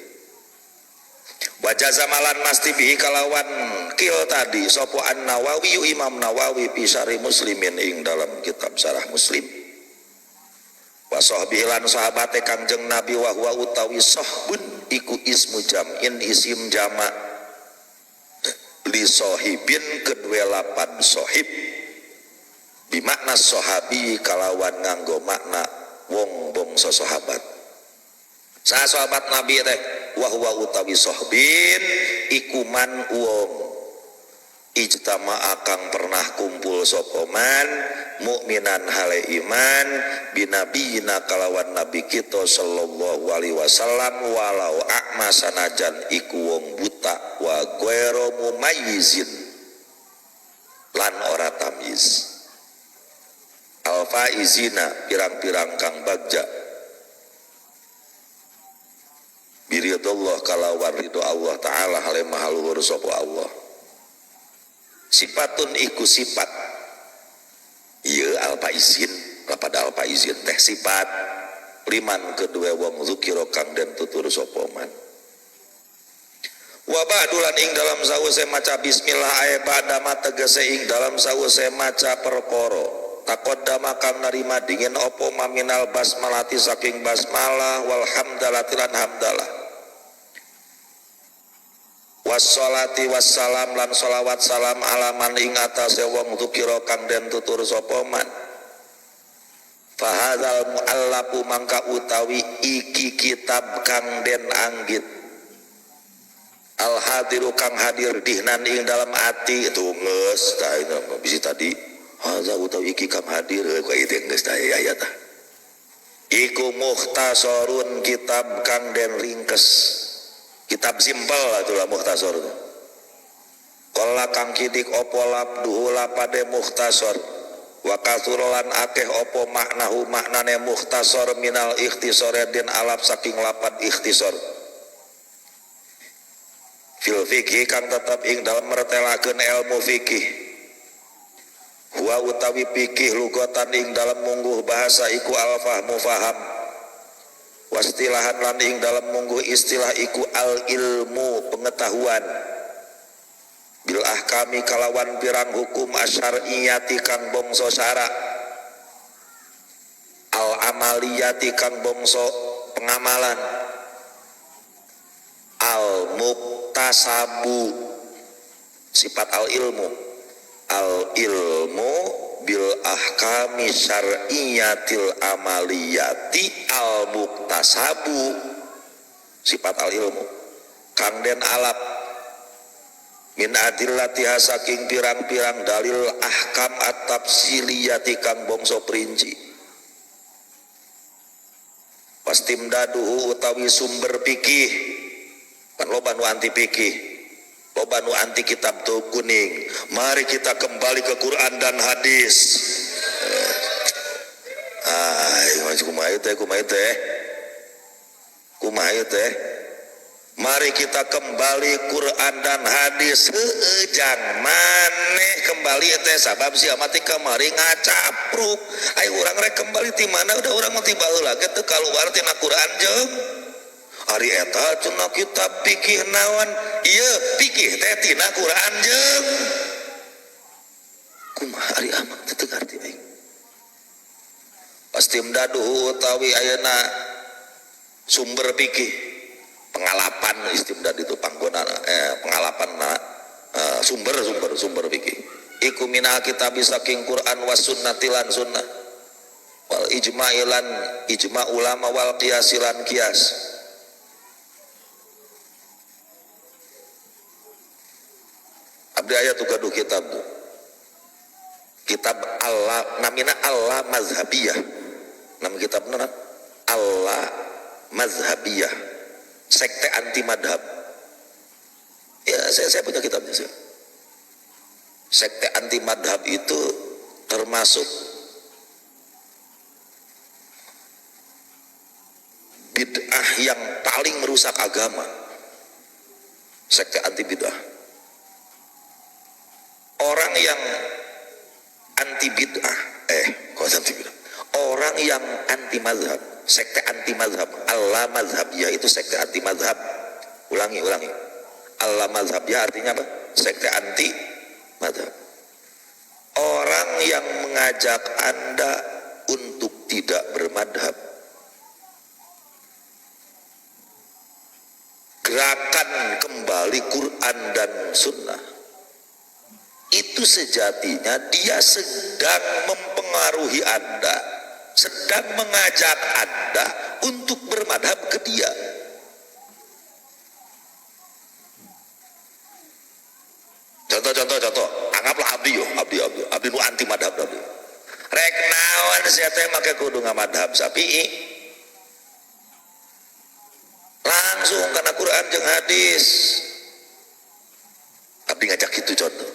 Wajah zamalan masti bihi kalawan kil tadi sopo an Nawawi Imam Nawawi fi syarih Muslimin ing dalam kitab Syarah Muslim. Wa sahbihi lan sahabate Kangjeng Nabi wa huwa utawi sahbun iku ismu jam'in isim jama li sahibin kedue lapan sahib bimakna sahabi kalawan nganggo makna wong bangsa sahabat. Saha sahabat Nabi teh wa huwa utawi sahbin iku man wong ijtama kang pernah kumpul sapa man mukminan hale iman binabiyina kalawan nabi kita sallallahu alaihi wasallam walau a'ma sanajan iku wong buta wa ghairu mumayyizin lan ora tamyiz alfaizina pirang-pirang kang bagja biridallah kalawan ridho Allah ta'ala hale maha luhur sapa Allah. Sifatun iku sifat ieu alfaizin lapada alfaizin teh sifat liman kedua wong zukira kang den tutur sapa man. Wa ba'du lan ing dalam sawise maca bismillah ae ba'da tegese ing dalam sawise maca perkara taqaddama kang narima dingin apa maminal basmalati saking basmalah wal hamdalah lan hamdalah wassalati wassalam lan sholawat salam alaman ing atase wong dzukira kang den tutur sapa man. Fahadzal muallafu mangka utawi iki kitab kang den anggit al hadiru kang hadir dihnan ing dalam ati itu geus tah bisi tadi hadza utawi iki kang hadir kok ieu geus tah aya tah iku mukhtasarun kitab kang den ringkes kitab simpel itulah mukhtasar. Qala kang kidik opo labduhu lapade mukhtasar wa kathuran akeh opo maknahu maknane mukhtasar minal ikhtisar den alap saking lapad ikhtisar fil fikih kang tetep ing dalem mertelakeun ilmu fikih huwa utawi fikih lugatan ing dalem mungguh bahasa iku al fahmu faham wastilahan lan ing dalem mungguh istilah iku al ilmu pengetahuan bil ahkami kalawan pirang hukum asyariyati kang bangsa syara al amaliyati kang bangsa pengamalan al muktasabu sifat al ilmu al ilmu bil ahkami syar'iyatil amaliyati al muktasabu sifat al ilmu kang den alap min adillatiha saking pirang-pirang dalil ahkam at-tafsiliyati kang bangsa perinci pastimdaduhu utawi sumber fikih kan loba nu anti fikih loba nu anti kitab tuh kuning. Mari kita kembali ke Quran dan hadis. Ay, kumaha teh, kumaha teh, kumaha teh. Mari kita kembali Quran dan hadis. Heueuh jang maneh kembali teh sabab sia mah ti kamari ngacapruk. Ai urang rek kembali ti mana udah urang mah ti baheula ge teu kaluar tina Quran jeung ari eta cenah kitab fikih naon ieu fikih teh tina Quran jeung kumaha ari amak teu ngarti aing. Pastimdaduhu utawi ayeuna sumber fikih pengalapan istimdad itu panggonan pengalapan sumber sumber sumber fikih iku minal kitab saking Quran was sunnati lan sunnah wal ijma'ilan ijma' ulama wal qiyasilan qiyas. Abdi aya tuh gaduh kitab tuh. Kitab Allah namina Allah mazhabiyah. Nama kitabna Allah mazhabiyah. Sekte anti madhab. Ya, saya punya kitabnya sih. Sekte anti madhab itu termasuk bid'ah yang paling merusak agama. Sekte anti bid'ah. Orang yang anti bid'ah, kok anti bid'ah? Orang yang anti mazhab, sekte anti mazhab, Allah mazhabiyah itu sekte anti mazhab. Ulangi. Allah mazhabiyah artinya apa? Sekte anti mazhab. Orang yang mengajak Anda untuk tidak bermadhab. Gerakan kembali Quran dan Sunnah. Itu sejatinya dia sedang mempengaruhi Anda, sedang mengajak Anda untuk bermadhab ke dia. Contoh. Anggaplah abdi yo, abdi nu anti madhab abdi. Rek naon sia teh make kudu ngamadhab Syafi'i. Langsung kana Quran jeung hadis. Abdi ngajak kitu contoh.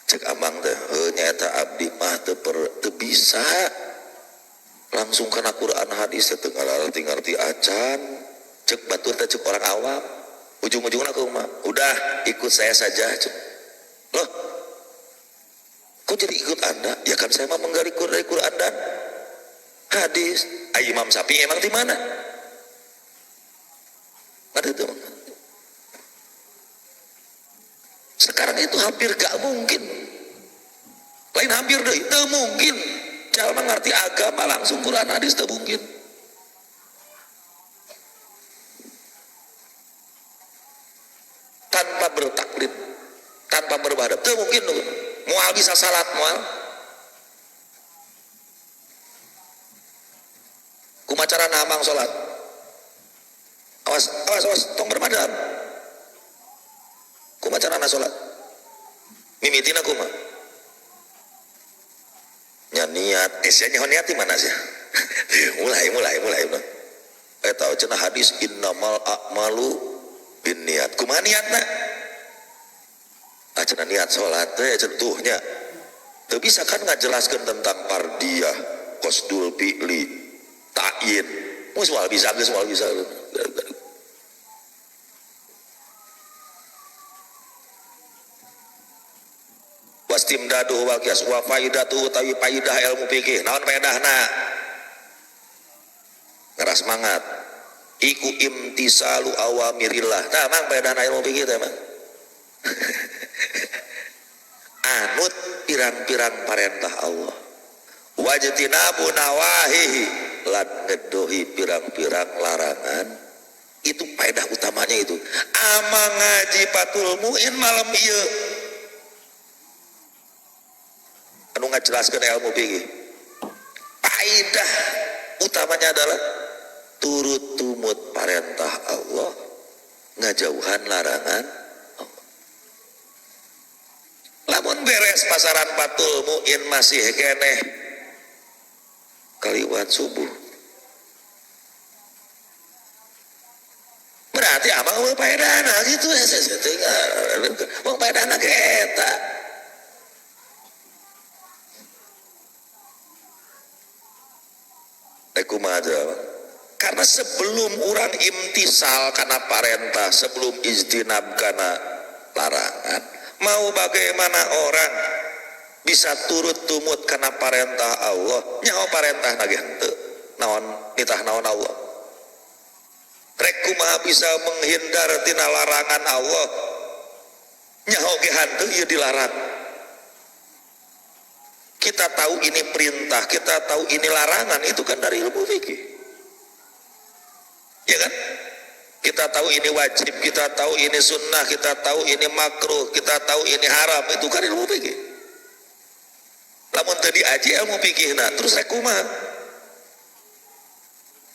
Cek amang teh, heuh nyaeta abdi mah teu bisa. Langsung kana Quran hadis teh teu ngarti acan. Cek batur teh cek orang awam. Ujung-ujungnya aku mah, udah ikut saya saja. Cek. Loh, kok jadi ikut Anda? Ya kan saya mah menggali dari Quran dan hadis. Ay, Imam Syafi'i emang di mana? Ada itu. Sekarang itu hampir gak mungkin. Lain hampir deh, itu mungkin. Jalma ngerti agama langsung Quran hadis itu mungkin. Tanpa bertaklid, tanpa bermadhab, itu mungkin. Mual bisa salat mual. Kumacara namang salat. Awas, awas, awas, tong bermadhab. Kumacara na salat. Mimitina kumaha? Nya niat, sia nyaho niat di mana sia? Mulai. Eta cenah hadis innamal a'malu binniyat. Kumaha niatna? Ah cenah niat salat teh cenah tuh nya. Teu bisa kan ngajelaskeun tentang fardiyah, qasdul fi'li, ta'yin. Geus moal bisa, geus moal bisa. Wastimdadu wal qiyas wa faidatu utawi faidah ilmu fikih. Naon faedahna? Ngeras semangat. Iku imtisalu awamirillah. Tah mang faedahna ilmu fikih teh mang. Anut pirang-pirang parentah Allah. Wajtinabu nawahihi lan ngedohi pirang-pirang larangan. Itu faedah utamanya itu. Amang ngaji Fathul Muin malam ieu. Anu ngajelaskeun ilmu fikih. Faedah utamanya adalah turut tumut parentah Allah, ngajauhan larangan Allah. Lamun beres pasaran Fathul Muin masih keneh kaliwat subuh. Berarti amang eueuh paedahna kitu hese teh. Wong paedahna ge eta. Kumaha aja. Karena sebelum orang imtisal karena parentah, sebelum ijtinab karena larangan, mau bagaimana orang bisa turut tumut karena parentah Allah, nyaho parentah nage henteu, naon nitah naon Allah. Rek kumaha bisa menghindar tina larangan Allah, nyaho ge henteu ieu dilarang. Kita tahu ini perintah, kita tahu ini larangan, itu kan dari ilmu fikih. Ya kan? Kita tahu ini wajib, kita tahu ini sunnah, kita tahu ini makruh, kita tahu ini haram, itu kan ilmu fikih. Lamun teu diaji ilmu fikihna, terus rek kumaha?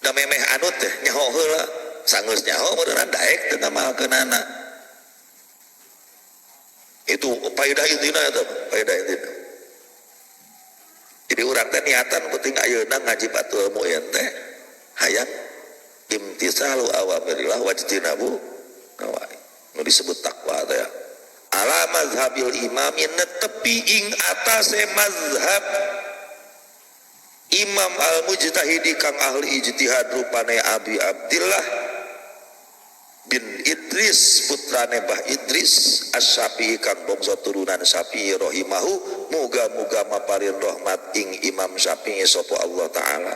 Da memeh anut teh nyaho heula, sanggeus nyaho meureunna daek teu ngamalkeunana. Itu faedah intina eta, faedah intina. Jadi urang teh niatan penting ayeuna ngaji Fathul Muin teh hayang imtisalu awamirillah wajtinabu nawahi. Nu disebut takwa teh. Ala mazhabil imami netepi ing atase mazhab Imam al-Mujtahidi kang ahli ijtihad rupane Abi Abdillah bin Idris putrane Bah Idris Asy-Syafi'i kang bangsa turunan Syafi'i rahimahu muga-muga maparin rahmat ing Imam Syafi'i sapa Allah taala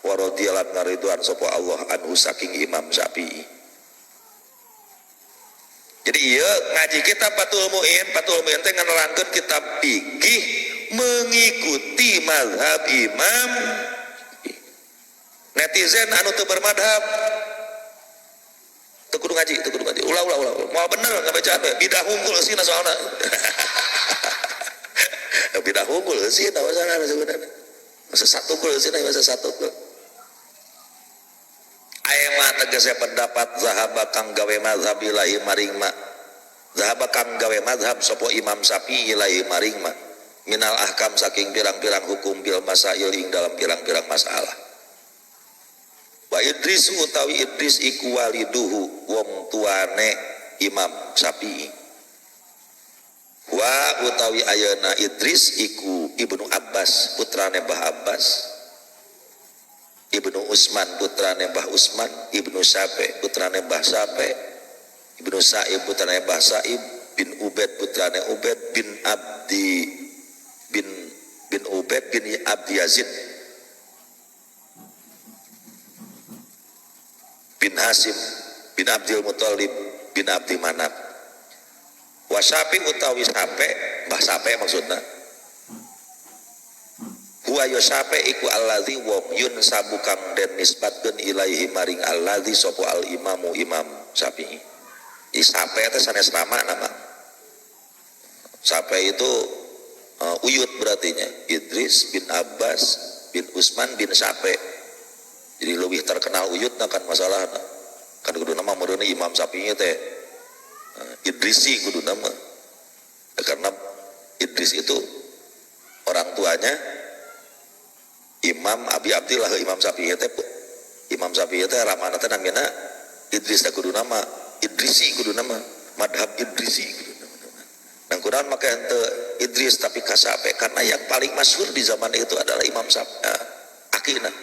wa radhiyallahu ngariduan sapa Allah anhu saking Imam Syafi'i. Jadi ieu ngaji kitab Fathul Muin teh nganerangkeun kitab fikih mengikuti mazhab Imam. Netizen anu teu bermadhab teu kudu ngaji, teu kudu ngaji. Ulah. Moal bener ngabacaan we. Bidah unggul eusina soalna. Bidah unggul eusina masalahna sebenarnya. Sesat unggul eusina sesat unggul. Aya mah tegese pendapat zahaba kang gawe mazhab ilahi maring ma. Zahaba kang gawe madhab sapa Imam Syafi'i ilaihi maring ma minal ahkam saking pirang-pirang hukum bil masail ing dalam pirang-pirang masalah. Wa Idris utawi Idris iku waliduhu wong tuane Imam Syafi'i. Wa utawi ayeuna Idris iku Ibnu Abbas putrane Mbah Abbas, Ibnu Utsman putrane Mbah Utsman, Ibnu Syafi' putrane Mbah Syafi', Ibnu Sa'ib putrane Mbah Sa'ib, bin Ubed putrane Ubed bin Abdi bin Ubed bin Abdi Yazid bin Hasim bin Abdul Muthalib bin Abdi Manaf. Wa Syafi' utawi Syafi', Mbah Syafi' maksudna. Huwa ya Syafi' iku allazi wong yun sabu kang den nisbatkeun ilaihi maring allazi sapa al imamu Imam Syafi'i. Syafi' teh sanes nama nama. Syafi' itu uyut berartinya Idris bin Abbas bin Utsman bin Syafi'. Jadi lebih terkenal uyut kan masalahna. Kan kudu nama meureun Imam Syafi'i teh Idrisi kudu nama. Karena Idris itu orang tuanya Imam Abi Abdillah. Imam Syafi'i teh, Imam Syafi'i teh ramana teh namina Idris teh kudu nama Idrisi kudu nama madhab Idrisi kudu nama. Dan kunaon make henteu Idris tapi kasape karena yang paling masyhur di zaman itu adalah Imam Syafi'i akina.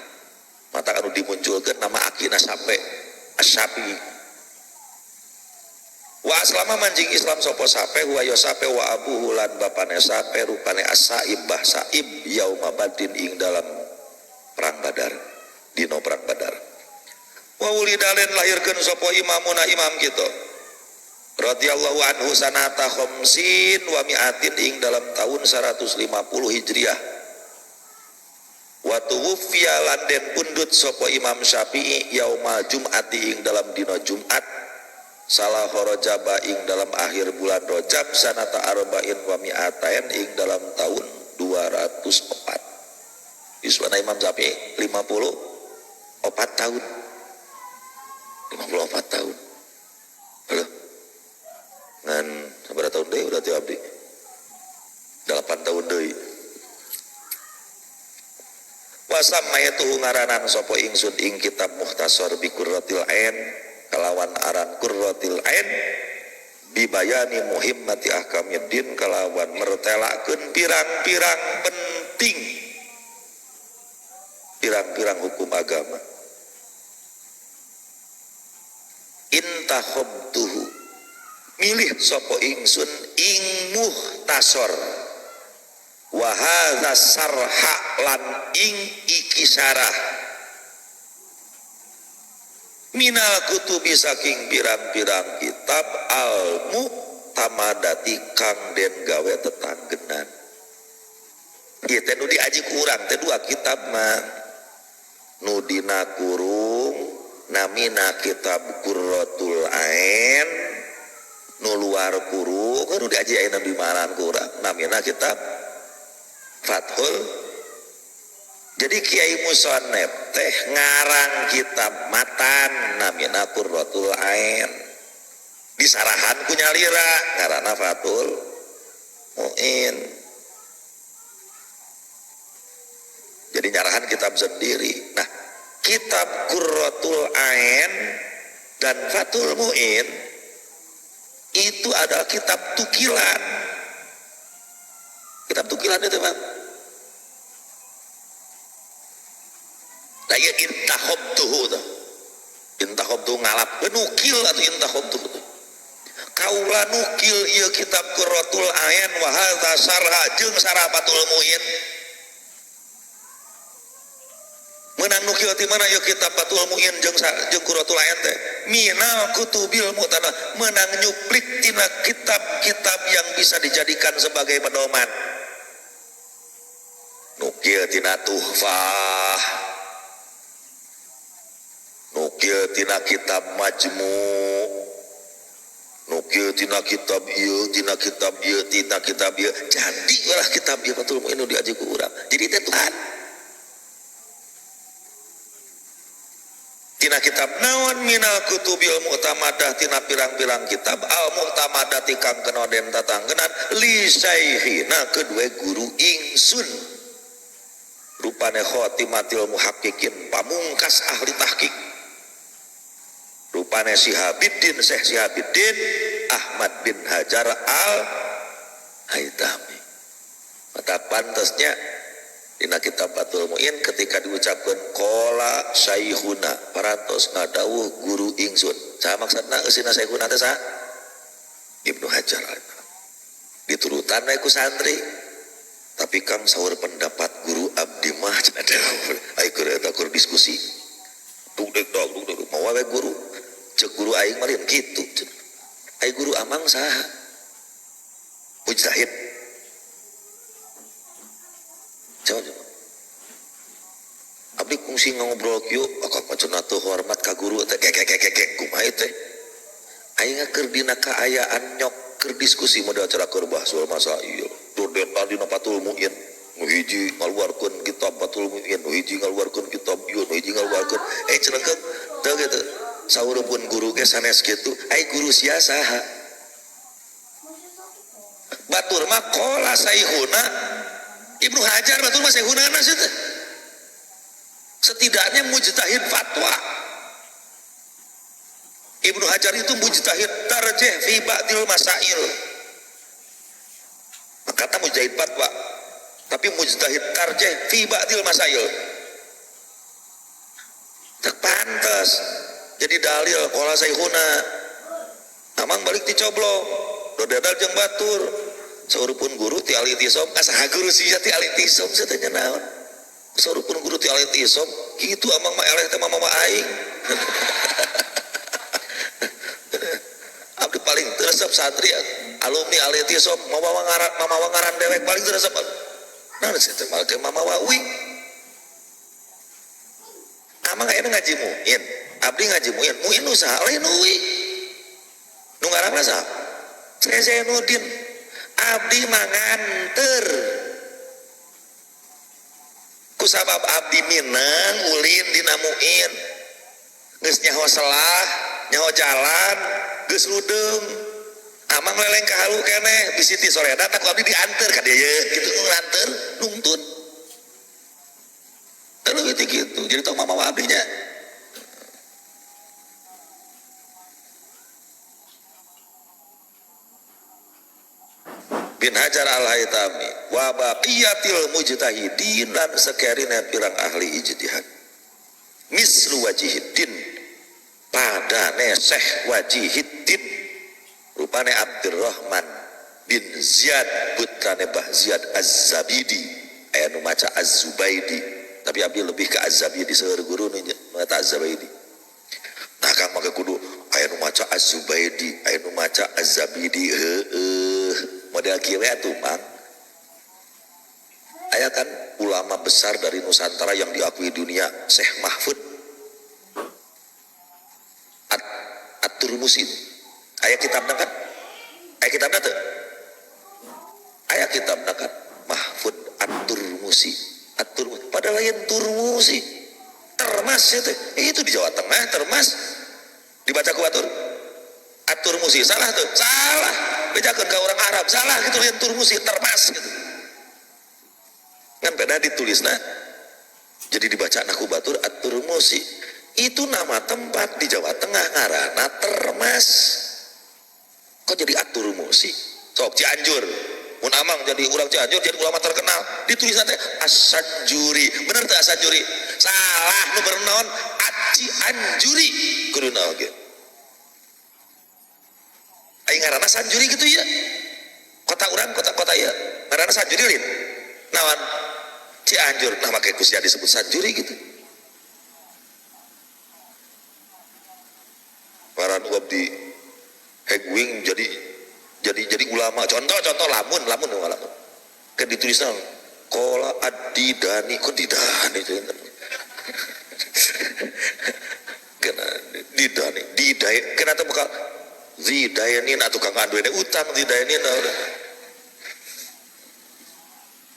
Mata anu dimunculkeun nama akina Syafi'i Asy-Syafi'i. Wa aslama manjing Islam sapa Syafi'i wa ya Syafi'i wa abuhu lan bapane Syafi'i rupane As-Sa'ib Bah Sa'ib yauma Badrin ing dalam perang Badar, dina perang Badar. Wa ulidalen lahirkeun sapa imamuna imam kita radhiyallahu anhu sanata khamsin wa mi'atin ing dalam tahun 150 Hijriah. Wa tuwfiya lan den pundut sapa Imam Syafi'i yauma Jum'ati ing dalam dina Jumat salah Rajab ing dalam akhir bulan Rajab sanata arba'in wa mi'atain ing dalam tahun 204. Iswana Imam Syafi'i 54 tahun. 54 tahun. Halo. Ngan sabaraha tahun deui berarti abdi? 8 tahun deui. Wasammayatuhu ngaranan sapa ingsun ing kitab Mukhtasar bi Qurratil Ain kalawan aran Qurratil Ain bibayani muhimmati ahkamiddin kalawan mertelakeun pirang-pirang penting pirang-pirang hukum agama. Intakhobtuhu milih sapa ingsun ing mukhtasar wa hadza sarha lan ing iki syarah minal kutubi saking pirang-pirang kitab al mu'tamadati kang den gawe tetanggenan. Ieu teh nu diaji ku urang teh dua kitab mah nu dina kurung namina kitab Qurratul Ain nu luar kurung nu diaji ayeuna di maran ku urang namina kitab Fathul. Jadi Kiai Musoneb teh ngarang kitab matan namina Qurratul Ain disarahan ku nyalira ngaranna Fathul Muin. Jadi nyarahan kitab sendiri. Nah, kitab Qurratul Ain dan Fathul Muin itu adalah kitab tukilan. Kitab tukilan itu, Bang. Nah, ya intakhobtuhu tuh. Intakhobtuhu ngalap nukil atau intakhobtuhu tuh. Kaula nukil ieu kitab Qurratul Ain wa hadza sarha jeung sarah Fathul Muin. Menang nukil ti mana ieu kitab Fathul Muin jeung Qurratul Ain teh? Minal kutubil mu'tadah, menang nyuplik tina kitab-kitab yang bisa dijadikan sebagai pedoman. Nukil tina Tuhfah, nukil tina kitab Majmu, nukil tina kitab ieu, tina kitab ieu, tina kitab ieu. Jadi lah kitab ieu Fathul Muin nu diaji ku urang. Jadi teh Tuhan. Tina kitab naon minal kutubil mu'tamadah tina pirang-pirang kitab al mu'tamadati kang kena den tatanggenan li syaihina kedue guru ingsun rupane khatimatil muhaqqiqin pamungkas ahli tahqiq rupane Sihabiddin Syekh Sihabiddin Ahmad bin Hajar al Haitami. Maka pantasnya dina kitab Fathul Muin ketika diucapkan qala syaihuna parantos ngadawuh guru ingsun. Saha maksudna eusina syaihuna teh saha? Ibnu Hajar. Diturutan we ku santri. Tapi kang saur pendapat guru abdi mah cenah ai keur eta keur diskusi. Duk dek dok duk dek mawa we guru. Ceuk guru aing mah lain kitu cenah. Ai guru amang saha? Mujtahid. Coba, coba. Abdi kungsi ngobrol kieu, akak mah cenah teu hormat ka guru teh kek kumaha teh. Aing keur dina kaayaan nyok keur diskusi model cara keur bahsul masail. Tur den dina Fathul Muin, nu hiji ngaluarkeun kitab Fathul Muin, nu hiji ngaluarkeun kitab ieu, nu hiji ngaluarkeun. Cenah teu kitu. Saur pun guru ge sanes kitu, ai guru sia saha? Batur mah qala saihuna Ibnu Hajar batur mah syaihuna sih teh. Setidaknya mujtahid fatwa. Ibnu Hajar itu mujtahid tarjih fi ba'dil masail. Kata mujtahid fatwa, tapi mujtahid tarjih fi ba'dil masail. Tak pantas jadi dalil qala syaihuna. Amang balik dicoblok, dodadal jeung batur. Saurupun guru ti alitisom, asa guru sia ti alitisom sia teh naon. Saurupun guru ti alitisom, kitu amang mah eleh teh mama aing. Abdi paling teu resep santri alumni alitisom mamawa ngaran mamawa ngaran dewek paling teu resep. Nah sia teh mah mamawa uing. Amang aya ngaji muin, abdi ngaji muin, muin usaha lain uing. Nu ngaranna saha? Zainuddin. Abdi manganter kusabab abdi minang ulin dina muin geus nyaho selah nyaho jalan geus ludeung amang leleng ka halu keneh bisi ti soreda tak ku abdi dianter ka dieu kitu nganter nungtun teu leuwih ti kitu jadi tong mamawa abdi nya. Bin Hajar al-Haitami wa baqiyatil mujtahidin lan sakerina pirang ahli ijtihad mislu wajihiddin padane Syekh Wajihiddin rupane Abdurrahman bin Ziyad putrane Bah Ziyad Az-Zabidi aya nu maca Az-Zubaidi tapi abdi lebih ke Az-Zabidi seueur guru nu maca Az-Zubaidi. Nah kang make kudu aya nu maca Az-Zubaidi aya nu maca Az-Zabidi heueuh model kieu atuh mang. Aya kan ulama besar dari Nusantara yang diakui dunia, Syekh Mahfud At-Turmusi. Aya kitabna kan? Aya kitabna teu? Aya kitabna kan? Mahfud At-Turmusi. At-Turmusi. Padahal lain Turmusi. Termas itu. Itu di Jawa Tengah Termas. Dibaca ku batur. At-Turmusi salah tuh. Salah. Bejakeun ka orang Arab salah gitu lain Turmusi Termas gitu. Kan beda ditulisna. Jadi dibaca naku batur At-Turmusi. Itu nama tempat di Jawa Tengah ngaranna Termas. Kok jadi At-Turmusi? Sok Cianjur. Mun amang jadi urang Cianjur jadi ulama terkenal. Ditulisna teh As-Sanjuri. Bener teh As-Sanjuri? Salah nu bener naon? At-Cianjuri. Kuduna oge. Aing ngaranna Sanjuri gitu ya. Kota urang kota-kota ieu ngaranna Sanjuri lin. Naon? Cianjur. Nah make ku sia disebut Sanjuri gitu. Ngaran abdi Hegwing jadi ulama. Contoh-contoh lamun lamun. Kan ditulisna qala ad-didani kok didani itu. Kena didani, didai kena teh bakal zidainin atau kang aduene utang zidainin.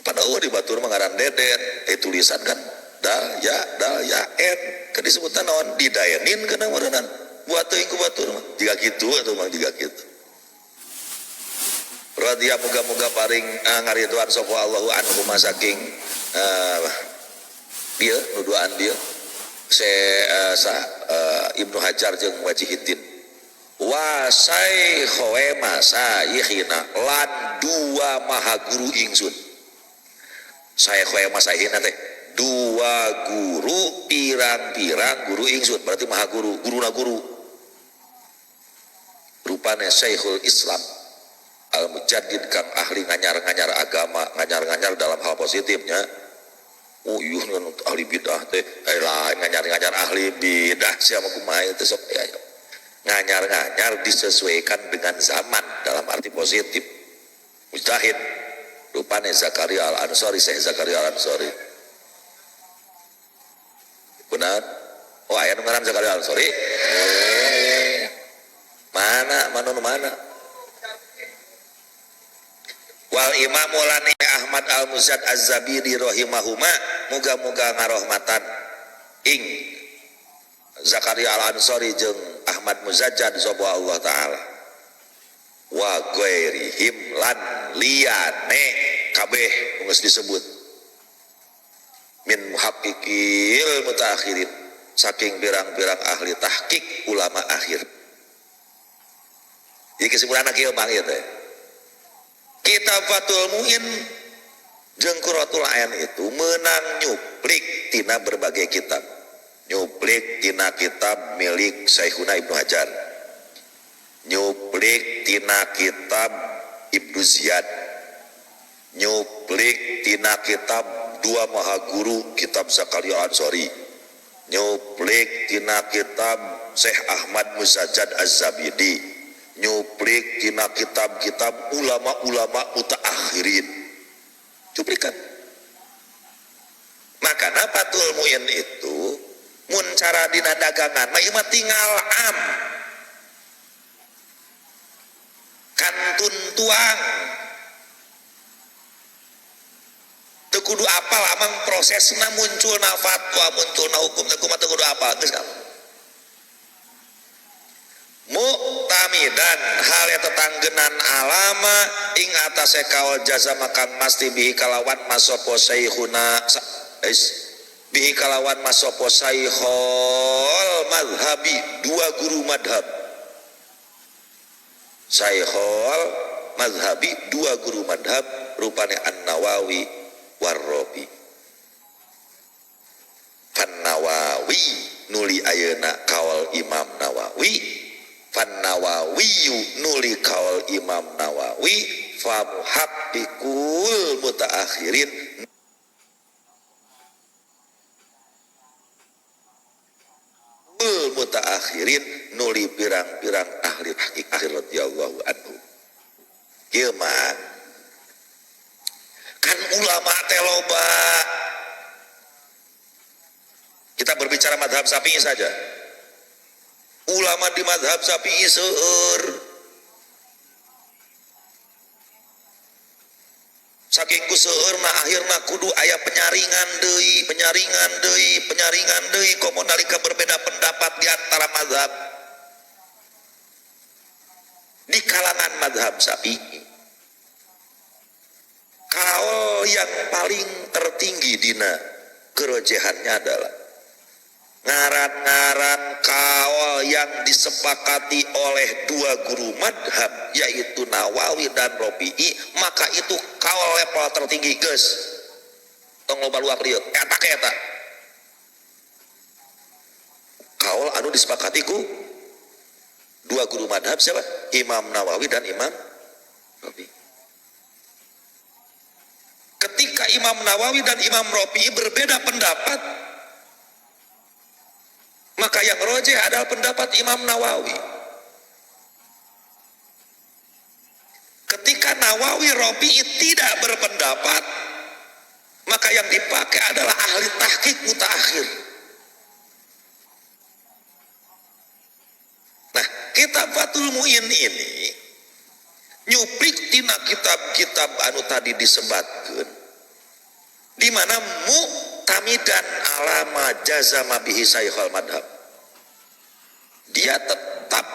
Pada eueuh di batur mah ngaran Deden, tulisan kan Dal ya dal ya n keur disebutna naon didaenin kana meureunnan buat teuing ku batur mah jiga kitu atuh mah jiga kitu. Radhiya muga-muga paring ngariduan sapa Allahu anhu saking dia nu duaan dia Ibnu Hajar jeung Wajihuddin wa saykhoe masayikhina lan dua maha guru ingsun. Saykhoe masayikhina teh dua guru pirang-pirang guru ingsun berarti maha guru guruna guru rupane Syekhul Islam Al-Mujaddid kang ahli nganyar-nganyar agama, nganyar-nganyar dalam hal positifnya. Oh iya ahli bidah teh, lain nganyar-nganyar ahli bidah siapa kumaha teh sok ya. Nganyar-nganyar disesuaikan dengan zaman dalam arti positif. Mujtahid rupane Zakaria Al-Ansori, Syekh Zakaria Al-Ansori. Benar? Oh aya nu ngaran Zakaria Al-Ansori? Mana? Mana nu mana? Wal Imam Lani Ahmad Al-Muzad Az-Zabidi rahimahuma muga-muga ngarohmatan ing Zakaria Al-Ansori jeung Ahmad Muzajjad sapa Allah taala wa ghairihim lan liyane kabeh geus disebut min muhaqqiqil mutaakhirin saking pirang-pirang ahli tahqiq ulama akhir. Jadi kesimpulanna kieu mang ieu teh Kitab Fathul Mu'in jeung Qurratul Ain itu menang nyuplik tina berbagai kitab. Nyuplik tina kitab milik Syekhuna Ibnu Hajar. Nyuplik tina kitab Ibnu Ziyad. Nyuplik tina kitab dua maha guru kitab Zakaria Ansori. Nyuplik tina kitab Syekh Ahmad Muzajjad Az-Zabidi. Nyuplik tina kitab-kitab ulama-ulama mutaakhirin. Cuplikan. Makana Fathul Mu'in itu mun cara dina dagangan mah ieu mah tinggal am. Kantun tuang. Teu kudu apal amang prosesna munculna fatwa, munculna hukum teu kumaha teu kudu apal geus kamu. Muktamidan hal yang tetanggenan alama ing atase kaul jazama kang masti bihi kalawan masopo syekhuna bihi kalawan masopo syekhul madhabi dua guru madhab syekhul madhabi dua guru madhab rupane An-Nawawi warrobi. Fan-Nawawi nuli ayeuna kaul Imam Nawawi Fan-Nawawiyu nuli kaul Imam Nawawi fa muhaqqiqul mutaakhirin mutaakhirin nuli pirang-pirang ahli tahqiq akhir radhiyallahu anhu. Ieu mah kan ulama teh loba. Kita berbicara madhab Syafi'i saja. Ulama di madhab Syafi'i seueur. Saking ku seueurna akhirna kudu aya penyaringan deui, penyaringan deui, penyaringan deui komo nalika berbeda pendapat di antara madhab. Di kalangan madhab Syafi'i kaul yang paling tertinggi dina kerojehannya adalah ngaran-ngaran kaul yang disepakati oleh dua guru madhab yaitu Nawawi dan Robi'i, maka itu kaul level tertinggi geus. Tong loba luak lieu eta ke eta. Kaul anu disepakati ku dua guru madhab siapa? Imam Nawawi dan Imam Robi'i. Ketika Imam Nawawi dan Imam Robi'i berbeda pendapat, maka yang rojih adalah pendapat Imam Nawawi. Ketika Nawawi Robi'i tidak berpendapat, maka yang dipakai adalah ahli tahqiq mutaakhir. Nah, kitab Fathul Mu'in ini nyuplik tina kitab-kitab anu tadi disebatkeun, di mana mu'tamidan Alama jazama bihi saikhul madhab. Dia tetap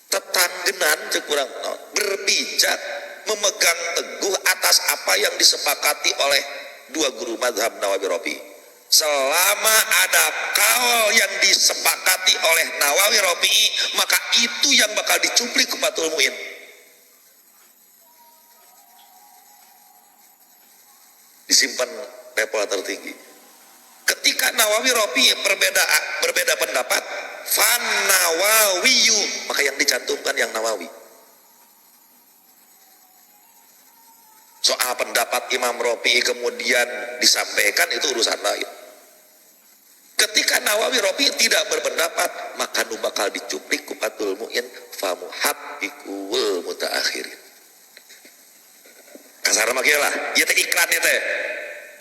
tetanggenan cek urang berpijak memegang teguh atas apa yang disepakati oleh dua guru madhab Nawawi Rafi'i. Selama ada kaul yang disepakati oleh Nawawi Rafi'i, maka itu yang bakal dicuplik ke Fathul Mu'in. Disimpan level tertinggi. Ketika Nawawi Rafi'i berbeda pendapat, fan Nawawiyu, maka yang dicantumkan yang Nawawi. Soal pendapat Imam Rafi'i kemudian disampaikan itu urusan lain. Ketika Nawawi Rafi'i tidak berpendapat, maka nu bakal dicuplik ku Fathul Mu'in famuhaqqiqul mutaakhirin. Kasar mah kieu lah, ieu teh iklan ieu teh.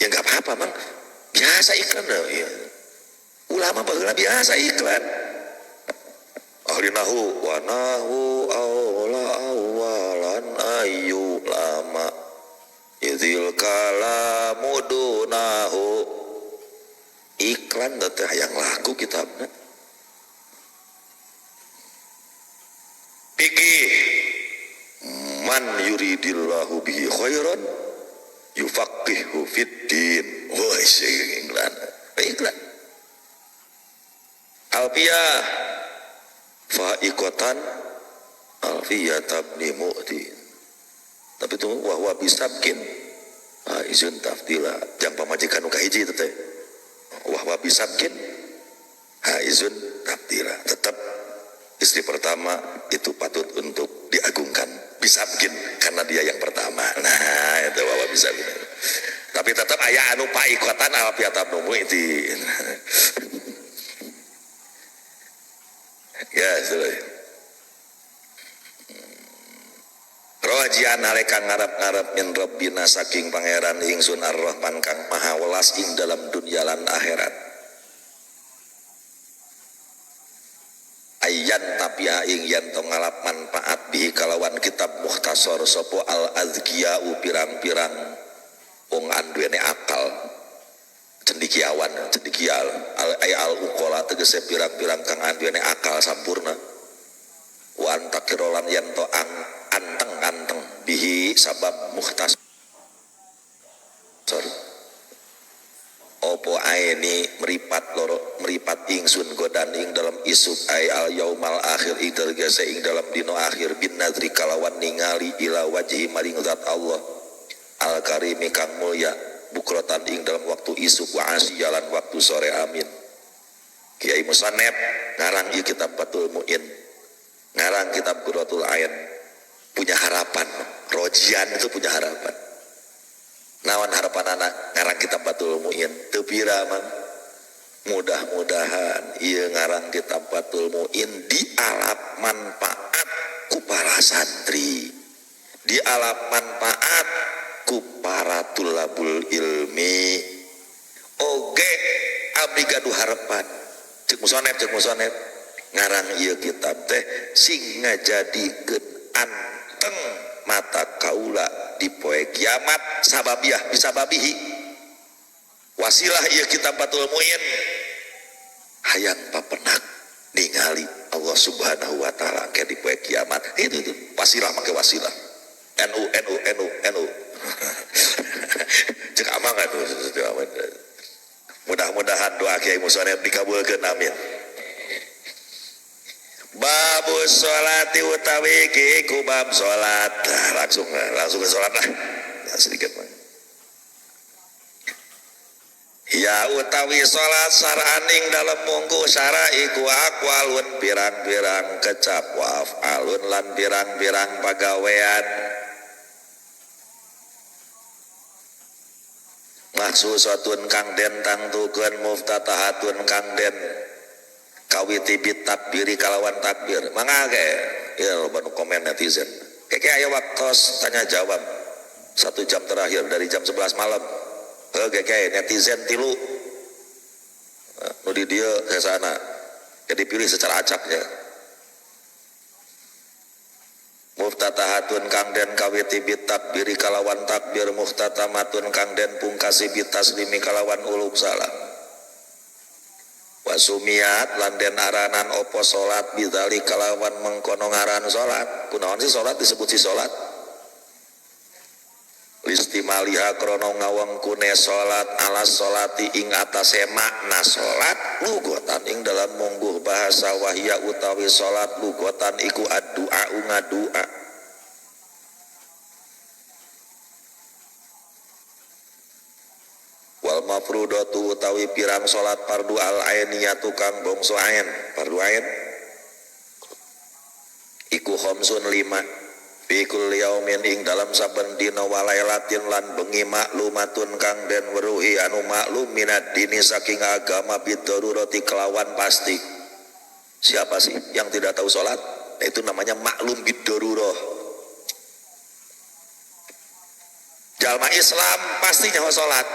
Ya enggak apa-apa, Mang. Biasa iklan dah, ya. Ulama baheula biasa iklan. Ahli nahu wa nahu awla awalan ayu lama idzil kalamu dunahu. Iklan teh hayang laku kitabna. Fikih man yuridillahu bihi khairan yufaqihu fid din. Wah, iklan. Iklan. Alfiyah faikotan alfiyah tabni mu'tin. Tapi tunggu wahwa bisabkin izin tafdila jang pamajikan nu kahiji itu teh. Wahwa bisabkin izin tafdila. Tetap istri pertama itu patut untuk diagungkan bisabkin karena dia yang pertama. Nah, itu wahwa bisabkin. Tapi tetap aya anu paikotan alfiyah tabni mu'tin. Ya, sudah. Rojian aleka ngarap-ngarap min rabbina saking pangeran ingsun ar-Rahman kang maha welas ing dalam dunya lan akhirat. Ayan tapia ing yen to ngalap manfaat bihi kalawan kitab mukhtasar sapa al-azkiyau pirang-pirang wong anduwene akal cendikiawan cendikial al ay al uqala tegese pirang-pirang kang anduwene akal sampurna wa antakirolan yen to ang anteng-anteng bihi sabab mukhtasar opo aeni meripat loro meripat ingsun godan ing dalam isuk ay al yaumal akhir ing tegese ing dalam dino akhir bin nadri kalawan ningali ila wajhi maring zat Allah al karimi kang mulya bukrotan ing dalam waktu isuk wa asyalan waktu sore amin. Kiai Musanep ngarang ieu kitab Fathul Mu'in, ngarang kitab Qurratul Ain, punya harapan. Rojian itu punya harapan. Nawan harapan anak ngarang kitab Fathul Mu'in teu pira mang. Mudah-mudahan ieu ngarang kitab Fathul Mu'in dialap manfaat ku para santri, dialap manfaat ku para tulabul ilmi. Oge abdi gaduh harapan cek musonep ngarang ieu kitab teh sing ngajadikeun anteng mata kaula di poe kiamat sababiah bisababihi wasilah ieu kitab Fathul Mu'in hayang papenak ningali Allah Subhanahu wa taala ke di poe kiamat. Itu tuh wasilah make wasilah NU NU NU NU. Cek amang atuh. Mudah-mudahan doa Kiai Musonep dikabulkeun amin. Babus sholati utawi iki ku bab salat. Nah, langsung ke salat lah. Nah, sedikit mah. Ya utawi salat saraning dalem munggu sara iku aqwalun pirang-pirang kecap wa afalun lan pirang-pirang pagawean. Maksusatun kang den tangtukeun muftatahatun kang den kawiti bitakbiri kalawan takbir. Mangga ge ya loba nu komen netizen. Keke aya waktos tanya jawab 1 jam terakhir dari jam 11 malam. Heuh keke netizen tilu nu di dieu sasana. Jadi dipilih secara acaknya. Muftatahatun kang den kawiti bitakbiri kalawan takbir muftatamatun kang den pungkasi bitaslimi kalawan uluk salam. Wasumiat lan den aranan opo salat bidzali kalawan mengkono ngaran salat. Kunaon sih salat disebut si salat? Listimaliha krono ngawengkune salat ala salati ing atase makna salat lugotan ing dalam mungguh bahasa wahya utawi salat lugotan iku addu'a ngadua. Wal mafrudatu utawi pirang salat fardu al ainiyatu kang bangsa ain fardu ain iku khamsun 5 fi kulli yaumin ing dalam saben dina walailatin lan bengi maklumatun kang den weruhi anu maklum minad dini saking agama bidarurati kelawan pasti. Siapa sih yang tidak tahu salat? Nah, itu namanya maklum bidarurah. Jalma Islam pasti nyaho salat.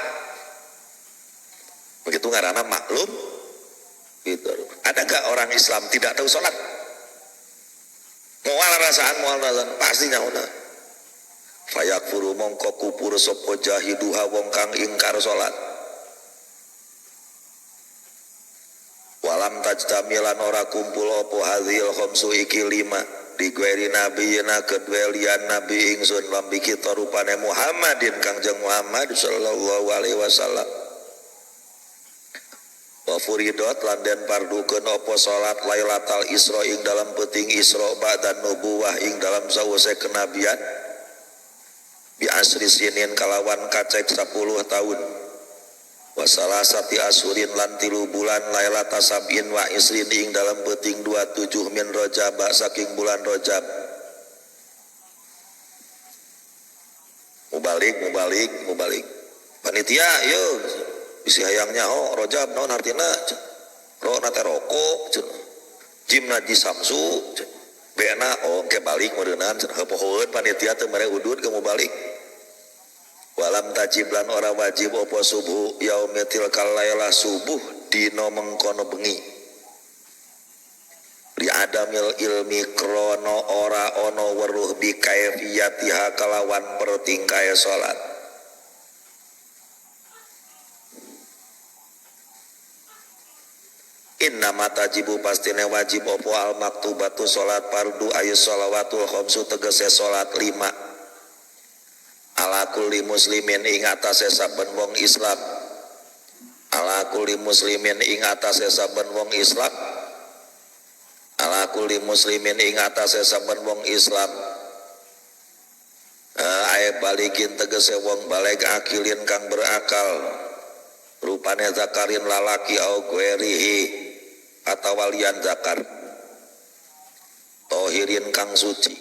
Begitu ngaranna maklum bidarurah. Ada gak orang Islam tidak tahu salat? Moal rasaan, pasti nyauna. Fayakfuru mongko kupur sapa jahiduha wong kang ingkar salat. Walam tajtamilan ora kumpul apa hadhil khamsu iki 5 digueri nabiyina kedwelian nabi ingsun lambi kita rupane Muhammadin Kangjeng Muhammad sallallahu alaihi wasallam. Wa furidot lan den pardukeun apa salat Lailatul Isra ing dalam peuting Isra ba'da nubuwah ing dalam sawise kenabian bi asri sinin kalawan kacek 10 tahun wa salasati asurin lan 3 bulan Lailatul sab'in wa isrin ing dalam peuting 27 min Rajab saking bulan Rajab. Mubalik mubalik mubalik panitia yeuh bisi hayangnya oh Rajab naon artina ro na teh rokok jim na ji samsu bena oh ke balik meureunan cenah pohoeun panitia teu mere udud ke mubalik. Walam tajib lan ora wajib apa subuh yaumi tilkal lailah subuh dina mengkono bengi li adamil ilmi krono ora ono weruh bi kaifiyatiha kalawan pertingkae salat. Innama tajibu pastine wajib opo al maktubatu salat fardu ayu shalawatul khamsu tegese salat 5 ala kulli muslimin ing atase saben wong Islam ala kulli muslimin ing atase saben wong Islam ala kulli muslimin ing atase saben wong Islam ae balikin tegese wong balig akilin kang berakal rupane zakarin lalaki au guerihi atawa liyan zakar tohirin kang suci.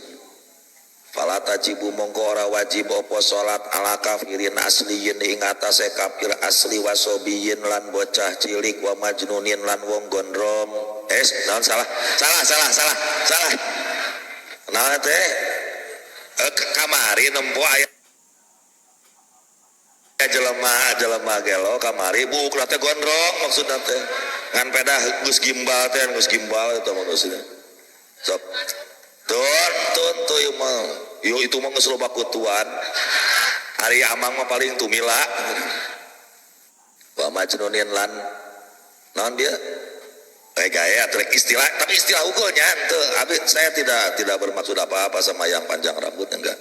Fala tajibu mongko ora wajib apa salat ala kafirin asliyin ing atase kafir asli wasobiyin lan bocah cilik wa majnunin lan wong gondrong. Naon salah salah salah salah salah naon teh kamari nempo aya jelema jelema gelo kamari buuk teh gondrong maksudna teh ngan pedah geus gimbal teh geus gimbal eta maksudna sok tun tun tuh ieu mah yo itu mah geus loba kutuan ari amang mah paling tumila wa majnunin lan naon dia gaya trek istilah tapi istilah hukumnya henteu abi saya tidak bermaksud apa-apa sama yang panjang rambut enggak.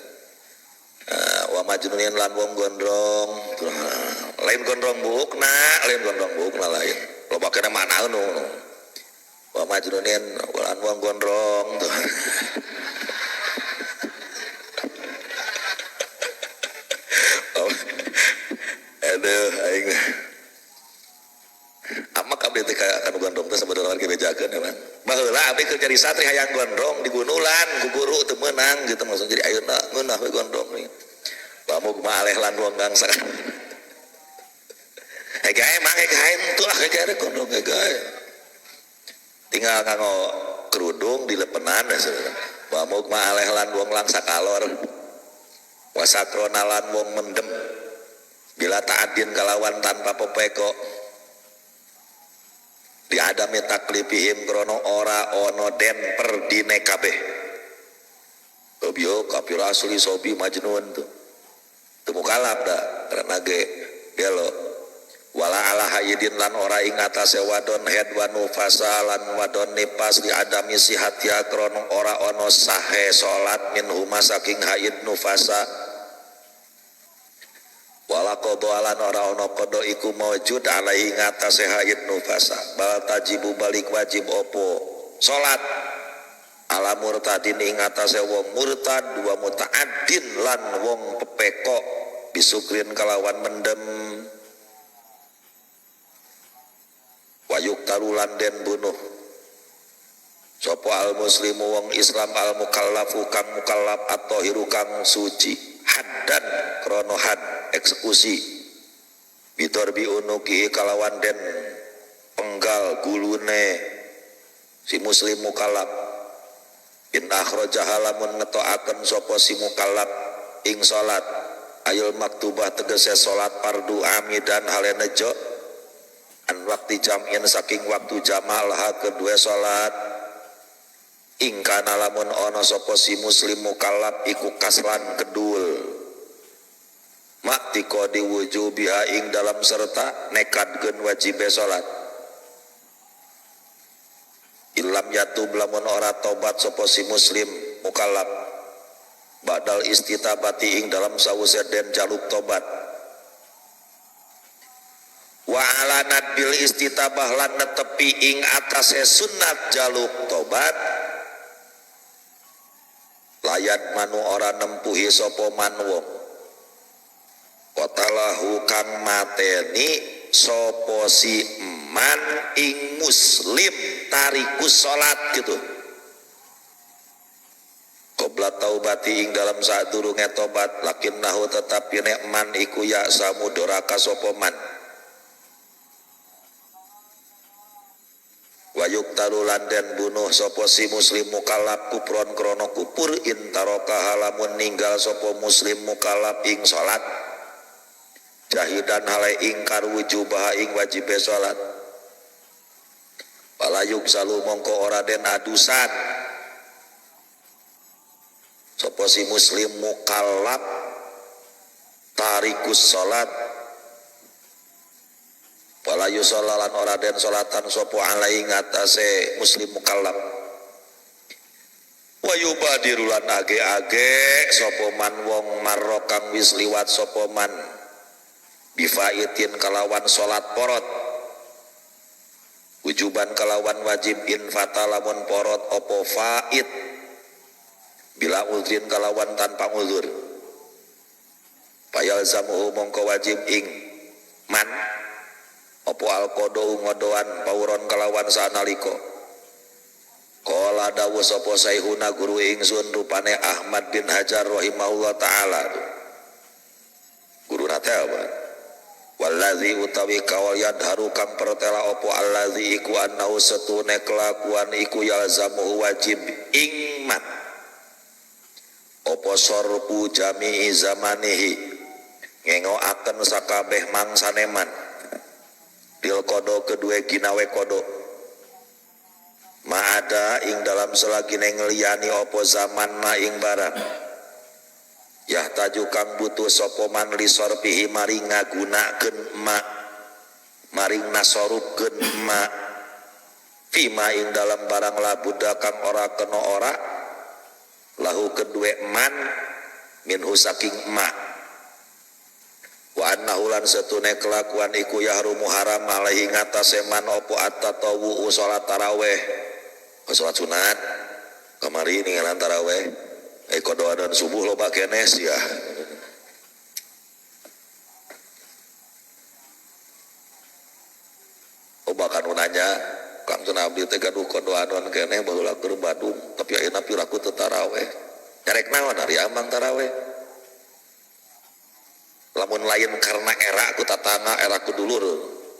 Wa majnunin lan wong gondrong lain gondrong buukna lain gondrong buukna lain loba kena mana nu wa majnunin lan wong gondrong aduh aing amak abdi teh ka nu gondrong teh sabenerna ge bejakeun emang baheula abdi keur jadi santri hayang gondrong digunulan ku guru teu meunang gitu maksud jadi ayeuna ngeunah we gondrong nih lamuk mah aleh lan wong gangsa gae mah gae entu lah gae gondrong gae tinggal kanggo kerudung dilepenan lamuk mah aleh lan wong langsa kalor wasakrona lan wong mendem bila ta'adin kalawan tanpa pepeko di adami taklifihim krono ora ono den perdine kabeh. Sobi oh kafir asli sobi majnun tuh. Teu mukallaf da karena ge gelo. Wala ala haidin lan ora ing atase wadon head wa nufasa lan wadon nipas li adami sihatia krono ora ono sahe salat min huma saking haid nufasa. Wala qada lan ora ono qada iku maujud alaihi ngatasé haid nufasa. Bal tajibu balik wajib opo salat ala murtadin ing atase wong murtad wa muta'addin lan wong pepeko bisukrin kalawan mendem. Wayuk talulan den bunuh sapa al muslimu wong Islam al mukallafu kang mukallaf at-tahiru kang suci haddan krono had eksekusi bidorbi unuki kalawan den penggal gulune si muslim mukallaf in akhrajaha lamun ngetokaken sapa si mukallaf ing salat ayul maktubah tegese salat fardu amidan hale nejo an waktu jam'in saking waktu jamal ha kedua salat ingkana lamun ana sapa si muslim mukallaf iku kaslan kedul maktiqadi wujubiha ing dalam serta nekadkeun wajibe salat ilam yatub lamun ora tobat sapa si muslim mukallaf badal istitabati ing dalam sawuse den jaluk tobat wa ala nadbil istitabah lan netepi ing atase sunat jaluk tobat layat manu ora nempuhi sapa man wong qatalahu kang mateni sapa si man ing muslim tarikus salat gitu qabla taubati ing dalam sadurunge tobat lakinnahu tetapi nek man iku ya samudoraka sapa man wayuk talulan den bunuh sapa si muslim mukallaf kupron krono kupur intaroka halamun ninggal sapa muslim mukallaf ing salat jahidan hale ingkar wujubaha ing wajibe salat palayuk salu mongko ora den adusan sapa si muslim mukallaf tarikus salat wala yusholla lan ora den salatan sapa alai ngatasé muslim mukallaf wa yubadiru lan age-age sapa man wong marra kang wis liwat sapa man bifaitin kalawan salat porot wujuban kalawan wajib in fata lamun porot apa fait bila udrin kalawan tanpa uzur payalzamuhu mongko wajib ing man apa alqado ngodoan pauron kalawan sanalika qala dawu sapa saihuna guru ingsun rupane Ahmad bin Hajar rahimahullah taala guruna teh apa wallazi utawi kaul yadharu kang pertela apa allazi iku annahu setune kelakuan iku yalzamuhu wajib ing man apa sorbu jami'i zamanihi ngengoaken sakabeh mangsane man dil kodo kedua ginawe kodo ma'ada ing dalam selagine ngliyani opo zaman ma ing barang yahtaju kang butuh sapa man lisorpihi maring ngagunakeun ma maring nasorupkeun ma fima ing dalam barang labuda kang ora kena ora lahu kedue man minhu saking ma wa annahu lan setune kelakuan iku yahrumu haram alaihi ngatasé man opo at-tatawwu salat tarawih salat sunat kamari ninggalan tarawih kodo adan subuh loba keneh sia loba kanu nanya kang cenah abdi teh gaduh kodo adan keneh baheula keur Badung tapi ayeuna piraku teu tarawih nyarek naon ari amang tarawih lamun lain karena era ku tatangga era ku dulur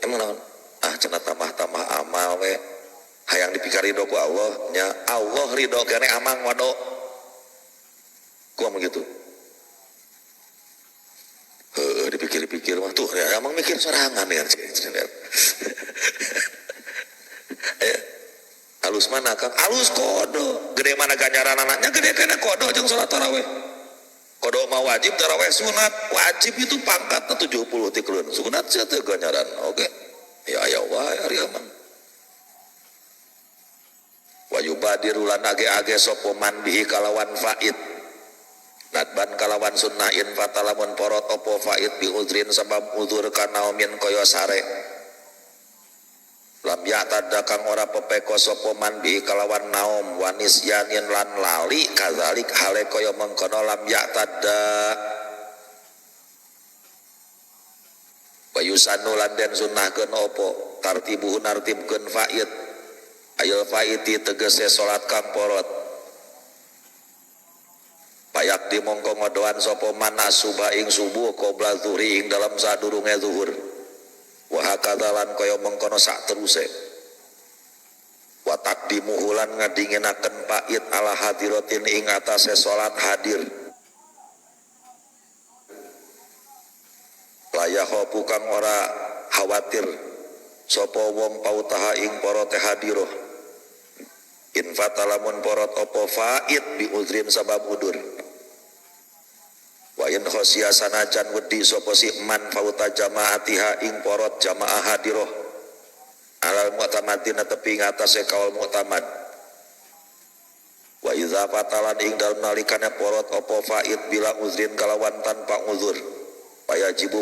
emang naon ah cenah tambah-tambah amal we hayang dipikari ridho ku Allah nya Allah ridho kene amang wado ku begitu heuh dipikir-pikir mah tuh ya amang mikir sorangan ya. Halus mana Kang? Alus kodo. Gede mana ganjaran anaknya? Gede kena kodo jeung salat tarawih. Kodo mah wajib, tarawih sunat. Wajib itu pangkatnya 70 tikelun. Sunat sih teu ganjaran. Oke. Ya aya wae ari mah. Wa yubadiru lan age-age sapa man bihi kalawan faid. Nadban kalawan sunnah in fatalamun porot opo faid bi udrin sabab udzur kanaumin kaya sare. Lam ya'tadda kang ora pepeko sapa man bi kalawan naum wanis yanin lan lali kadzalik hale kaya mengkono lam ya'tadda. Bayusanu lan den sunnahkeun opo tartibuhu nartibkeun faid ayul faidi tegese salat kang porot. Payak di mongko ngodoan sapa man asuba ing subuh qabla zuhri ing dalam sadurunge zuhur. Wa hakadha lan kaya mengkono sak teruse. Wa taqdimuhu lan ngadinginaken pait ala hadiratin ing atase salat hadir. Layahopu kang ora khawatir sapa wong pautaha ing porote hadiroh. In fatalamun porot opo fait bi udrin sabab udur. Wa in khosya sanajan wedi sapa si man fauta jamaatiha ing porot jamaah hadiroh alal mu'tamadin tepi ngatasé kaul mu'tamad. Wa iza fatalan ing dalem nalikane porot opo fait bila uzrin kalawan tanpa uzur payajibu